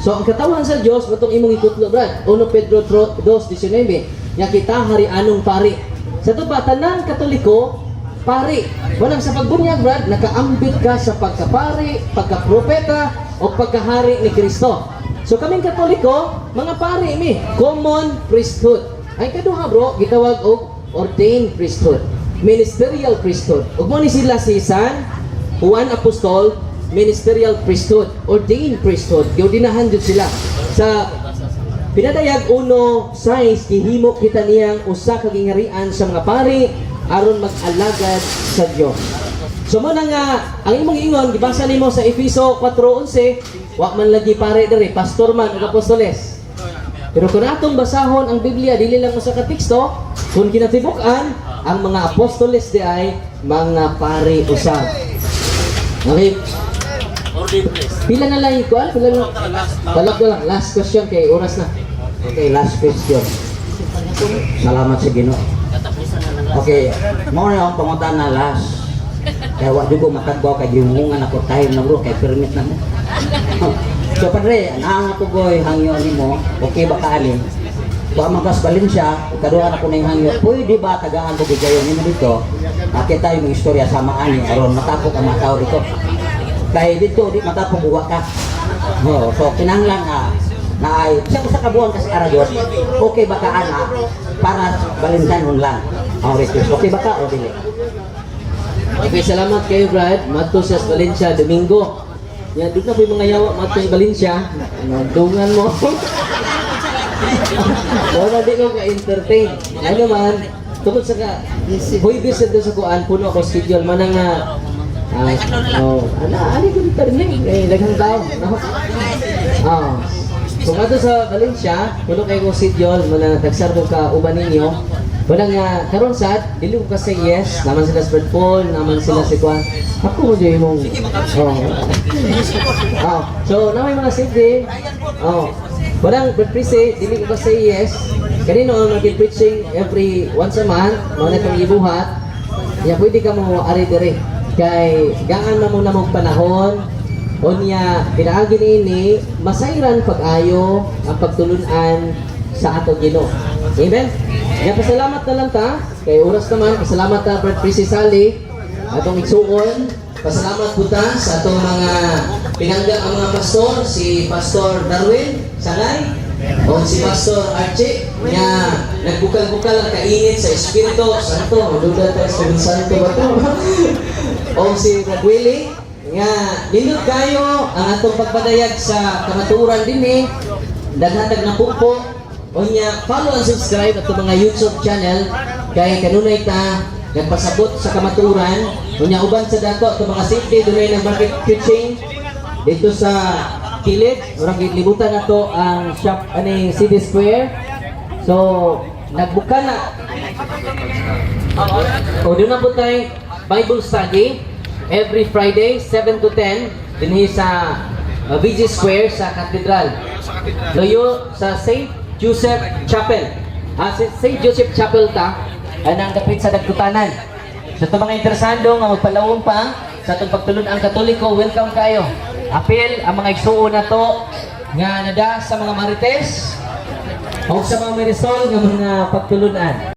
So, ang katawhan sa Dios, matong imong ikutlo, Brad. 1 Pedro 2:19, nga kita hari-anong pari. Sa to pa, tanan Katoliko, pari. Walang sa pagbunyag, Brad, nakaambit ka sa pagkapari, pagkapropeta, o pagkahari ni Kristo. So kaming Katoliko, mga pari mi, common priesthood. Ay kaduha, bro, gitawag og ordained priesthood, ministerial priesthood. Ug mo ni sila si San Juan Apostol, ministerial priesthood, ordained priesthood. Giordinahan jud sila. Sa Pinadayag 1:6, gihimo kita niyang usa ka gingarian sa mga pari aron mag-alagad sa Dios. So mo na nga ang imong ingon gibasa nimo sa Efeso 4:11, wa man lagi pare diri, pastor man ug apostoles. Pero kung atong basahon ang Biblia dili lang usa ka teksto, kung kinatibuk-an ang mga apostoles di ay mga pari usab. Okay, Ordained priest. pila na lang ikuan? Pila lang? Talak na lang. Last question kay oras na. Okay, last question. Salamat sa Ginoo. Katapusan na ng last. Okay, mao na akong pangutana last. Kaya wa jud ko matagbaw kay gihumungan ako time na, bro, kay permit na mo. So padre, naa ko goy hangyo nimo, okay ba ka ani? Wa man kas Valencia, ikaduha na ko ning hangyo. Pwede ba tagaan ko gigayon nimo dito? Makita yung istorya sama ani aron matapok ang mga tao dito. Kay dito di matapok uwa ka. Oh, so kinahanglan na ay siya usa ka buwan kasi ara gyud. Okay ba ka ana para Valentine lang? Ang request. Okay ba ka o dili? Okay, salamat kayo, Brad. Madto sa Valencia, Domingo. Yan, doon na po yung mga yawa madto sa Valencia. Nagdungan mo. Wala di ko ka-entertain. Ano man, tungkol sa ka, Huwebes sa doon sa kuan, puno ako schedule. Manang nga, oh, ano, ano ko dito rin eh, daghang tao. No? Ah. Kung ato sa Valencia, puno kayo kong schedule, manang tagsar ko ka uban ninyo. Wala nga, karon sad, dili ko kasi yes, naman sila sa Brad Paul, naman sila si Kwan. Ako mo dyan yung... Oh. Oh. So, na may mga safety. Oh. Walang Brad Prisi, dili ko kasi yes. Kanino ang nag-preaching every once a month, mga na itong ibuhat. Ya, pwede ka mo ari diri. Kay gaan na mo na mong panahon, unya pinaagi niini masayran pag-ayo ang pagtulunan sa ato Ginoo. Amen. Ya, pasalamat na lang ta kay oras naman, pasalamat ta Brad Prisi Sally atong igsuon. Pasalamat po ta sa atong mga pinangga ang mga pastor, si Pastor Darwin Sanay o si Pastor Archie nga nagbukal-bukal ang kainit sa Espiritu Santo. Duda ta Espiritu Santo ba to? O si Brad Willie nga nindot kayo ang atong pagpadayag sa kamatuoran dinhi, daghan na pugpo. Unya follow and subscribe atong mga YouTube channel kay kanunay ta nagpasabot sa kamatuoran. Unya uban sa dato atong mga safety, dunay ng market preaching dito sa kilid, murag libutan nato ang shop ani City Square. So nagbuka na o doon na po tayo Bible study every Friday 7 to 10 dinhi sa VG Square sa Cathedral. Loyo sa St. Joseph Chapel. Ah, St. Joseph Chapel ta anang dapit sa Dagkutanan. So ito mga interesado nga magpalawom pa sa atong pagtulon ang Katoliko, welcome kayo. Apil ang mga igsuon na to nga nada sa mga Marites o sa mga Marisol nga mga pagtulunan.